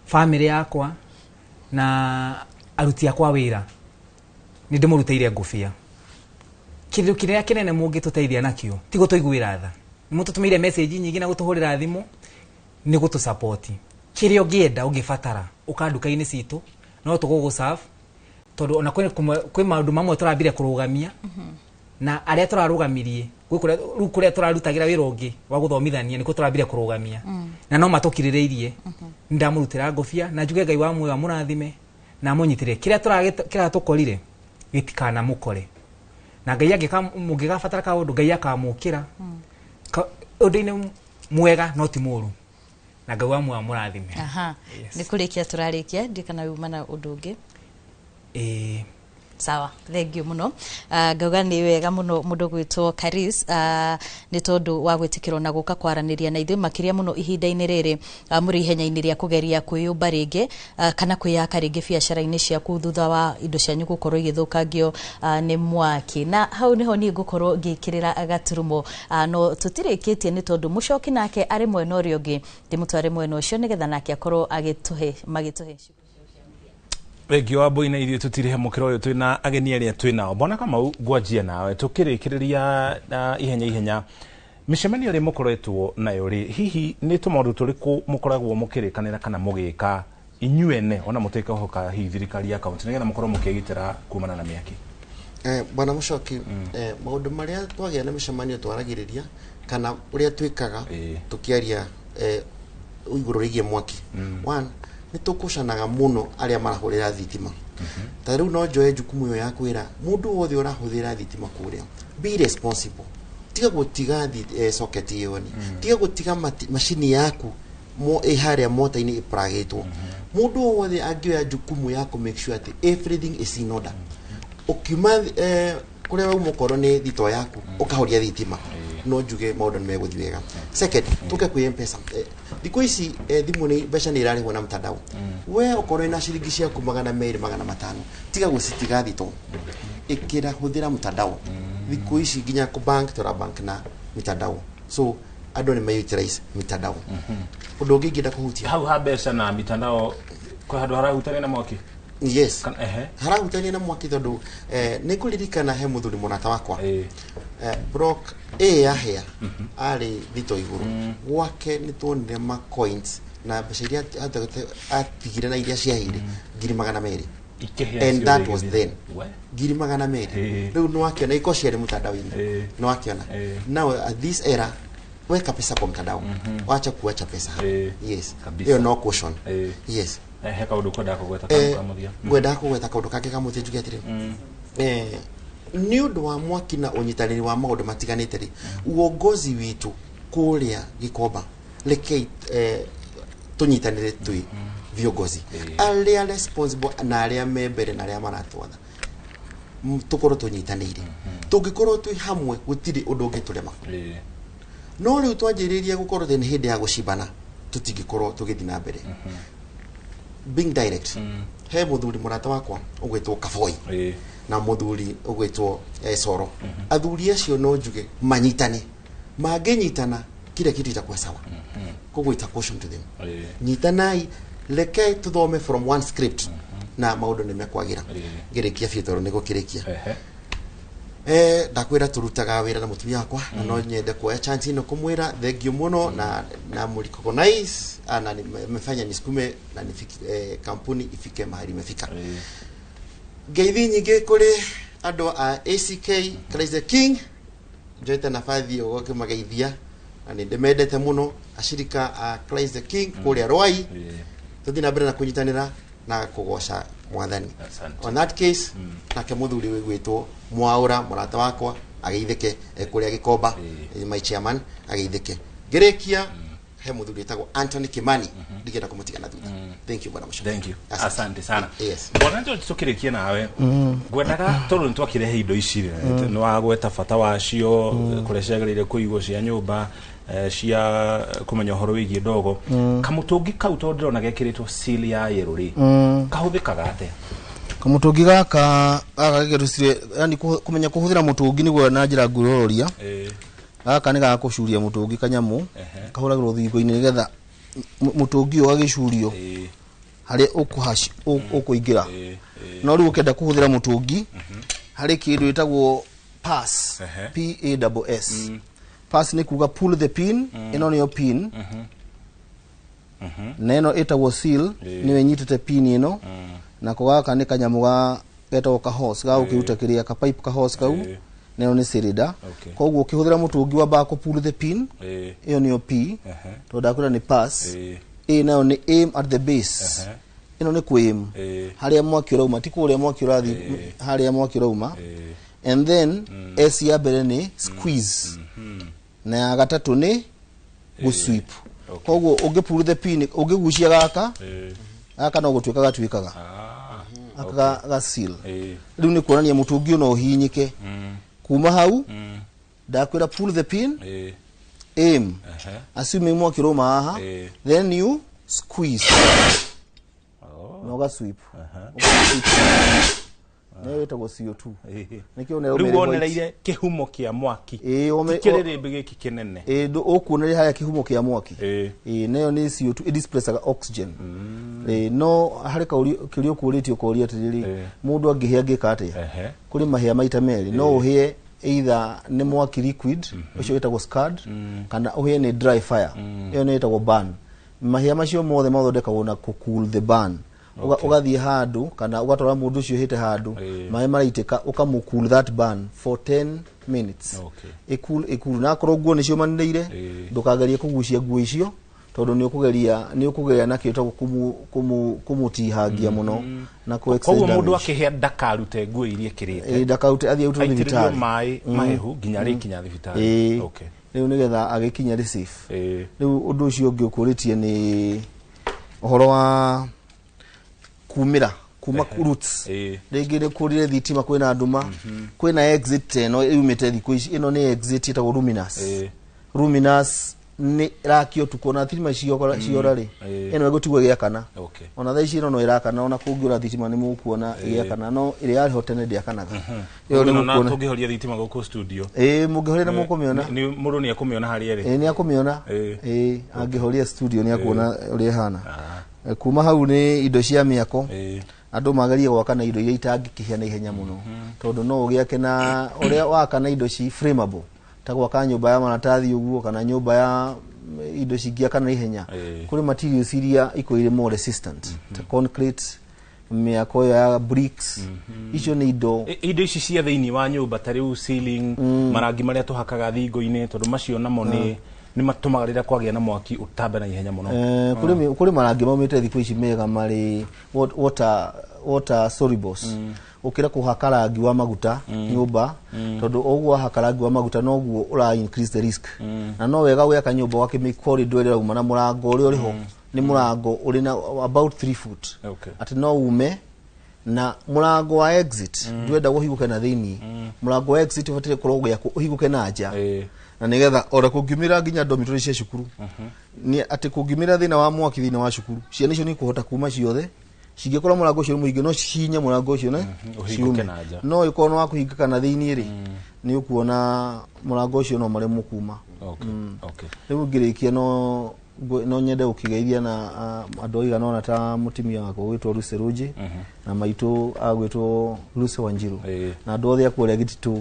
family yakwa na aruti akwa wĩra, nĩ ndĩmũrutĩire ngũbia. Kĩndũ kĩrĩa kĩnene mũngĩtũteithia nakĩo ti gũtũiguĩra tha, nĩ mũtũtũmĩire message nyingĩ na gũtũhũrĩra thimũ, nĩ gũtũ-support. Kĩrĩa ũngĩenda, ũngĩbatara, ũka nduka-inĩ citũ, no tũgũgũ-serve, tondũ ona kwĩ maũndũ mamwe tũrambire kũrũgamia na arĩa tũrarũgamirie gwĩ kũrĩa rĩu kũrĩa tũrarutagĩra wĩra ũngĩ wa gũthomithania, nĩkuo tũrambire kũrũgamia na no matũkirĩrĩirie. Nĩ ndamũrutĩra ngũbia na njuge Ngai wa muoyo amũrathime na amũnyitĩre. Kĩrĩa kĩratũkorire gĩtikanamũkore, na Ngai angĩka mũngĩgabatara kaũndũ, Ngai akamũkĩra ũndũ-inĩ mwega no ti mũru, na Ngai wa muoyo amũrathime. Aha, nĩ kũrĩkia tũrarĩkia, ndikana uma na ũndũ ũngĩ. Ĩĩ. Sawa, thank you mũno. Ngauga nĩ wega mũno mũndũ gwĩtwo Karis, nĩ tondũ wa gwĩtĩkĩrwo na gũka kwaranĩria na ithuĩ, makĩria mũno ihinda-inĩ rĩrĩ mũrĩ ihenya-inĩ rĩa kũgeria kwĩyũmba rĩngĩ kana kwĩyaka rĩngĩ biacara-inĩ ciaku thutha wa indo cianyu gũkorwo igĩthũkangio nĩ mwaki. Na hau nĩho niĩ ngũkorwo ngĩkĩrĩra gaturumo, no tũtirĩkĩtie nĩ tondũ mũcoki nake arĩ mwena ũrĩa ũngĩ, ndĩmũtware mwena ũcio nĩgetha nake akorwo agĩtũhe magĩtũhe. Thengiũ wa mbui, na ithuĩ tũtirĩhe mũkĩra ũyũ twĩna ageni arĩa twĩ nao. Bwana Kamau, ngwanjia nawe tũkĩrĩkĩrĩria na ihenya ihenya mĩcemanio ĩrĩa mũkoretwo nayo rĩ, hihi nĩ tũmaũndũ tũrĩkũ mũkoragwo mũkĩrĩkanĩra kana mũgĩka inyuene ona mũtĩkehoka hihi thirikari ya kaunti nĩgetha mũkorwo mũkĩgitĩra kumana na mĩaki? Bwana Mũcoki, maũndũ marĩa twagĩa na mĩcemanio twaragĩrĩria kana ũrĩa twĩkaga tũkĩaria igũrũ rĩgiĩ mwaki, one, nĩ tũkũcanaga mũno arĩa marahũrĩra thitima. Ta rĩu no njoe jukumu ĩyo ya kwĩra mũndũ wothe ũrahũthĩra thitima kũrĩa, be responsible, tiga gũtiga socket ĩyo, ni tiga gũtiga macini yaku mo ĩ harĩa mota-inĩ ĩpragĩtwo. Mũndũ o wothe angĩoya jukumu ya kũ make sure atĩ everything is in order, ũkiuma kũrĩa wauma, okorwo nĩ thito yaku ũkahoria thitima, no njuge maũndũ nĩ megũthiĩ wega. Second, tũke kwĩ Mpesa. Thikũ ici thimũ nĩ mbeca nĩ irarĩhwo na mtandao. We okorwo wĩna ciringi ciaku 200, 500, tiga gũcitiga thito, ĩkĩra, hũthĩra mtandao. Thikũ ici nginya kũ bank tũra bank na mitandao, so andũ nĩ ma utilize mitandao. Ũndũ ũngĩ ingĩenda kũhutia hau ha mbeca na mitandao, kwĩ handũ harahutania na mwaki? Yes. Kana, ehe. Harahutania na mwaki tondũ nĩ ngũririkana he mũthuri mũrata wakwa, block A yahĩa, arĩ thito igũrũ gwake, nĩ tuonire ma coins na mbeca iria atigire na iria ciahĩire 200,000. Ikĩhĩa And ciothe that was igĩthira. then We. 200,000. Rĩu nĩwakĩona iko ciarĩ mtandao-inĩ, nĩwakĩona. Now at this era, weka pesa kwa mtandao, wacha kuacha pesa hapa. Yes. Kabisa. Ĩyo no caution. Yes. He kaũndũ kwendaga kũgweta ka mũthia? Ngwendaga kũgweta kaũndũ kangĩ ka mũthia, njuge atĩrĩ, nĩ ũndũ wa mwaki na ũnyitanĩri wa maũndũ matiganĩte rĩ, uongozi witũ kũrĩa Gĩkomba, rekei tũnyitanĩre twĩ viongozi arĩa responsible na arĩa me mbere na arĩa maratwatha, tũkorwo tũnyitanĩire. Tũngĩkorwo twĩ hamwe, gũtirĩ ũndũ ũngĩtũrema. No rĩu twanjĩrĩria gũkorwo nĩ hĩndĩ ya gũcimbana, tũtingĩkorwo tũgĩthiĩ na mbere. Being direct, he mũthuri mũrata wakwa ũgwĩtwo Kaboi na mũthuri ũgwĩtwo Soro. Athuri acio no njuge manyitane. Mangĩnyitana, kila kitu itakuwa sawa. Koguo ita caution to them, nyitanai, reke tuthome from one script na maũndũ nĩ mekwagĩra. Ngĩrĩkia biũ, tondũ nĩ gũkĩrĩkia, ndakwĩra tũrutaga wĩra na mũtumia wakwa, na no nyende kuoya chance ĩno kũmwĩra thank you mũno na mũrecognize na nimefanya nisukume na nifiki, kampuni ifike mahali imefika. Ngeithi nyingĩ kũrĩ andũ a ACK Christ the King, njoete nabathi ĩyo gũkĩmageithia na nĩ ndĩmendete mũno, ashirika a Christ the King kũrĩa Rwai. Tũthiĩ na mbere na kũnyitanĩra na kũgoca Mwathani. On that case, nake mũthuri wĩgwĩtwo Mwaũra, mũrata wakwa, ageithĩke kũrĩa Gĩkomba, my chairman ageithĩke. Ngĩrĩkia, he mũthuri wĩtagwo Anthony Kimani, ndingĩenda kũmũtiga na thutha. Thank you, bwana Mũcoki. Thank you. Asante sana. Yes. Bwana George, tukĩrĩkia nawe, ngwendaga tondũ nĩ twakĩrehe indo ici rĩ, nĩ wagweta bata wacio, kũrĩa ciagĩrĩire kũigwo, cia nyũmba, cia kũmenya ũhoro wĩgiĩ ndogo. Kamũtũngi kau, tondũ ndĩrona gekĩrĩtwo seal ya yellow rĩ, kahũthĩkaga atĩa? Kamũtũngi gaka gaka gĩgĩtũcire, yani kũmenya kũhũthĩra mũtũngi nĩguo na njĩra ngurũrũria. Gaka nĩ ga gũcuria mũtũngi, kanyamũ kahũragĩrwo thingo-inĩ nĩgetha mũtũngi ũyũ ũgagĩcurio harĩa ũkũingĩra. No rĩu ũkĩenda kũhũthĩra mũtũngi, harĩ kĩndũ ĩtagwo pass, p a double s. Pass nĩ kuga pull the pin. Ĩno nĩyo pin, na ĩno ĩtagwo seal, nĩyo ĩnyitĩte pin ĩno. Nako gaka nĩ kanyamũ ga getagwo ka hose ga gũkĩruta kĩrĩa ka pipe, ka hose kau, nayo nĩ cylinder. Koguo ũkĩhũthĩra mũtũngi, wambaga kũ pull the pin. Ĩyo nĩyo p, tondũ ndakwĩra nĩ pass. A nayo nĩ aim at the base. Ĩno nĩ kũ aim harĩa mwaki ũrauma, ti kũrĩa mwaki ũrathiĩ, harĩa mwaki ũrauma. And then S ya mbere nĩ squeeze, na ya gatatũ nĩ gũ sweep. Koguo ũngĩ pull the pin, ũngĩgucia gaka, gaka no gũtuĩka gatuĩkaga aka ga seal. Rĩu nĩ kuonania mũtũngi ũyũ no ũhihinyĩke kuma hau. Ndakwĩra pull the pin, aim, assuming mwaki ũrauma haha, then you squeeze na ũga sweep. Nayo ĩtagwo CO2, nĩkĩo Rĩu wonereire kĩhumo kĩa mwaki, ti kĩrĩrĩmbĩ gĩkĩ kĩnene. Ĩĩ, ũkuonereria harĩa kĩhumo kĩa mwaki. Ĩĩ, nayo nĩ CO2, ĩdisplacaga oxygen. Ĩĩ, no harĩ kĩũria ũkũrĩtie, ũkoria atĩrĩrĩ, mũndũ angĩhĩa angĩka atĩa? Kũrĩ mahĩa maita merĩ. No ũhĩe either nĩ mwaki liquid, ũcio wĩtagwo scald, kana ũhĩe nĩ dry fire, ĩyo nĩ ĩtagwo burn. Mahĩa macio mothe mathondekagwo na kũ cool the burn. Ũgathiĩ handũ kana ũgatwara mũndũ ũcio ũhĩte handũ maĩ maraitĩka, ũkamũ cool that burn for 10 minutes. Ĩcool, ĩcool, na akorwo nguo nĩ ciũmanĩrĩire, ndũkagerie kũgucia nguo icio, tondũ nĩ ũkũgeria, nĩ ũkũgeria na kĩo kũmũtihangia mũno na kũ extend Koguo mũndũ damage. akĩhĩa ndakarute nguo iria ekĩrĩte. Ĩĩ, ndakarute, athiĩ arutwo Aitĩrĩrio thibitarĩ. maĩ mahehu nginya arĩkinya thibitarĩ. Ĩĩ. Rĩu nĩgetha agĩkinya rĩ safe. Rĩu ũndũ ũcio ũngĩ ũkũrĩtie nĩ ũhoro wa kumĩra kuma roots. Rĩngĩ nĩ kũrire thitima, kwĩna nduma, kwĩna exit ta ĩno yumĩte thikũ ici. Ĩno nĩ exit ĩtagwo luminous. Luminous nĩ ĩrakio ũtukũ, ona thitima ciora ciora rĩ, ĩno ĩgũtigwo ĩgĩakana. Ona thaa ici ĩno no ĩrakana, ona kũngĩũra thitima nĩ mũkuona ĩgĩakana, no ĩrĩa yarĩ ho tene ndĩakanaga. Ĩyo nĩ Ĩno na mũkuona. tũngĩhoria thitima gũkũ studio, Ĩĩ, mũngĩhoria nĩ mũkũmĩona. Mũndũ nĩ ekũmĩona harĩa ĩrĩ. Ĩĩ, nĩ akũmĩona. Ĩĩ, angĩhoria studio nĩ akuona ũrĩa ĩhana. Kuma hau nĩ indo cia mĩako. Andũ magerie gwaka na indo iria itangĩkĩhĩa na ihenya mũno, tondũ no ũgĩake na ũrĩa waka na indo ci flammable, ta gwaka nyũmba ya maratathi ũguo, kana nyũmba ya indo cingĩaka na ihenya. Kũrĩ materials iria ikorwo irĩ more resistant, ta concrete, Mĩako ĩyo ya bricks, icio nĩ indo. Indo ici cia thĩinĩ wa nyũmba, ta rĩu ceiling, marangi marĩa tũhakaga thingo-inĩ, tondũ macio namo nĩ matũmaga rĩrĩa kwagĩa na mwaki ũtambe na ihenya mũno. Kũrĩ marangi maumĩte thikũ ici mega marĩ water solubles ũkĩra kũhaka rangi wa maguta nyũmba, tondũ ũguo wahaka rangi wa maguta noguo ũra increase the risk. Na no wega gwaka nyũmba ũgakĩmake corridor ĩrĩa ĩrauma na mũrango ũrĩa ũrĩ ho nĩ mũrango ũrĩ na about 3 foot, atĩ no ume na mũrango wa exit. Ndwenda kũhingũke na thĩinĩ. Mũrango wa exit ũbataire gũkorwo gwakwo ũhingũke na nja, na nĩgetha ona kũngiumĩra nginya dormitory cia cukuru, nĩ atĩ kũngiumĩra thĩna wa mwaki thĩinĩ wa cukuru, ciana icio nĩ ikũhota kuma ciothe. Cingĩkorwo mũrango ũcio nĩ mũhinge, no cihinye mũrango ũcio ne ũhingũke ciume. Na nja. No ĩkorwo nĩ wa kũhingĩka na thĩinĩ rĩ, nĩ ũkuona mũrango ũcio no maremwo kuma. Rĩu ngĩrĩkia, no nyende gũkĩgeithia na andũ aigana ũna, ta mũtumia wakwa gwĩtwo Lucy Rũnji, na maitũ agwĩtwo Lucy Wanjiru, na andũ othe a kũrĩa Gĩtitũ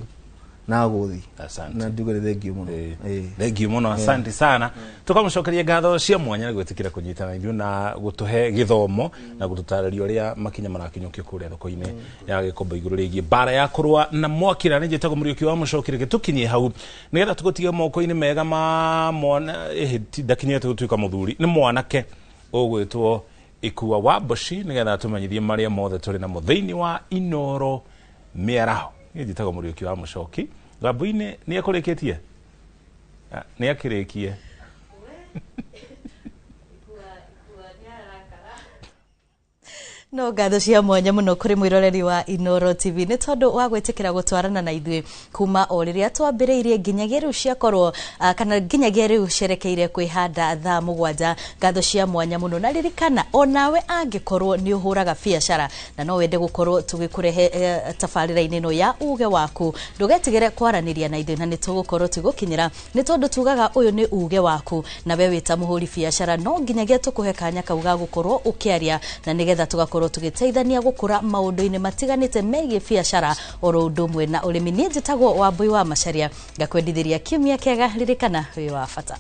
na Gũthi. Asante. Na njuge nĩ thengiũ mũno. Thengiũ mũno, asante sana. Tukamũcokeria ngatho cia mwanya nĩ gwĩtĩkĩra kũnyitana ithuĩ na gũtũhe gĩthomo na gũtũtarĩria ũrĩa makinya marakinyũkio kũrĩa thoko-inĩ ya Gĩkombo igũrũ rĩgiĩ mbara ya kũrũa na mwaki. Na nĩ njĩtagwo Mũriũki wa Mũcoki, reke tũkinyie hau nĩgetha tũgũtige moko-inĩ mega ma mwana ndakinyĩte gũtuĩka mũthuri, nĩ mwanake ũgwĩtwo Ikua wa Mboci, nĩgetha tũmenyithie marĩa mothe tũrĩ namo thĩinĩ wa Inoro Mĩaraho. Niĩ njĩtagwo Mũriũki wa Mũcoki. Rambu-inĩ nĩ ekũrĩkĩtie? Nĩ akĩrĩkie. No ngatho cia mwanya mũno kũrĩ mwĩroreri wa Inoro TV nĩ tondũ wa gwĩtĩkĩra gũtwarana na ithuĩ kuma o rĩrĩa twambĩrĩirie nginyagia rĩu ciakorwo kana nginyagia rĩu cerekeire kwĩhanda thaa 7. Ngatho cia mwanya mũno, na ririkana onawe angĩkorwo nĩ ũhũraga biacara na no wende gũkorwo tũgĩkũrehe tabarĩra-inĩ ĩno ya uge waku, ndũgetigĩre kwaranĩria na ithuĩ na nĩ tũgũkorwo tũgũkinyĩra, nĩ tondũ tugaga ũyũ nĩ uge waku, na we wĩ ta mũhũri biacara no nginyagia tũkũhe kanya kau ga gũkorwo ũkĩaria, na nĩgetha tũgakorwo tũgĩteithania gũkũra maũndũ-inĩ matiganĩte megiĩ biacara oro ũndũ ũmwe na ũrĩmi. Niĩ njĩtagwo Wambui wa Macharia, ngakwendithĩria kiumia kĩega. Ririkana wĩ wa bata.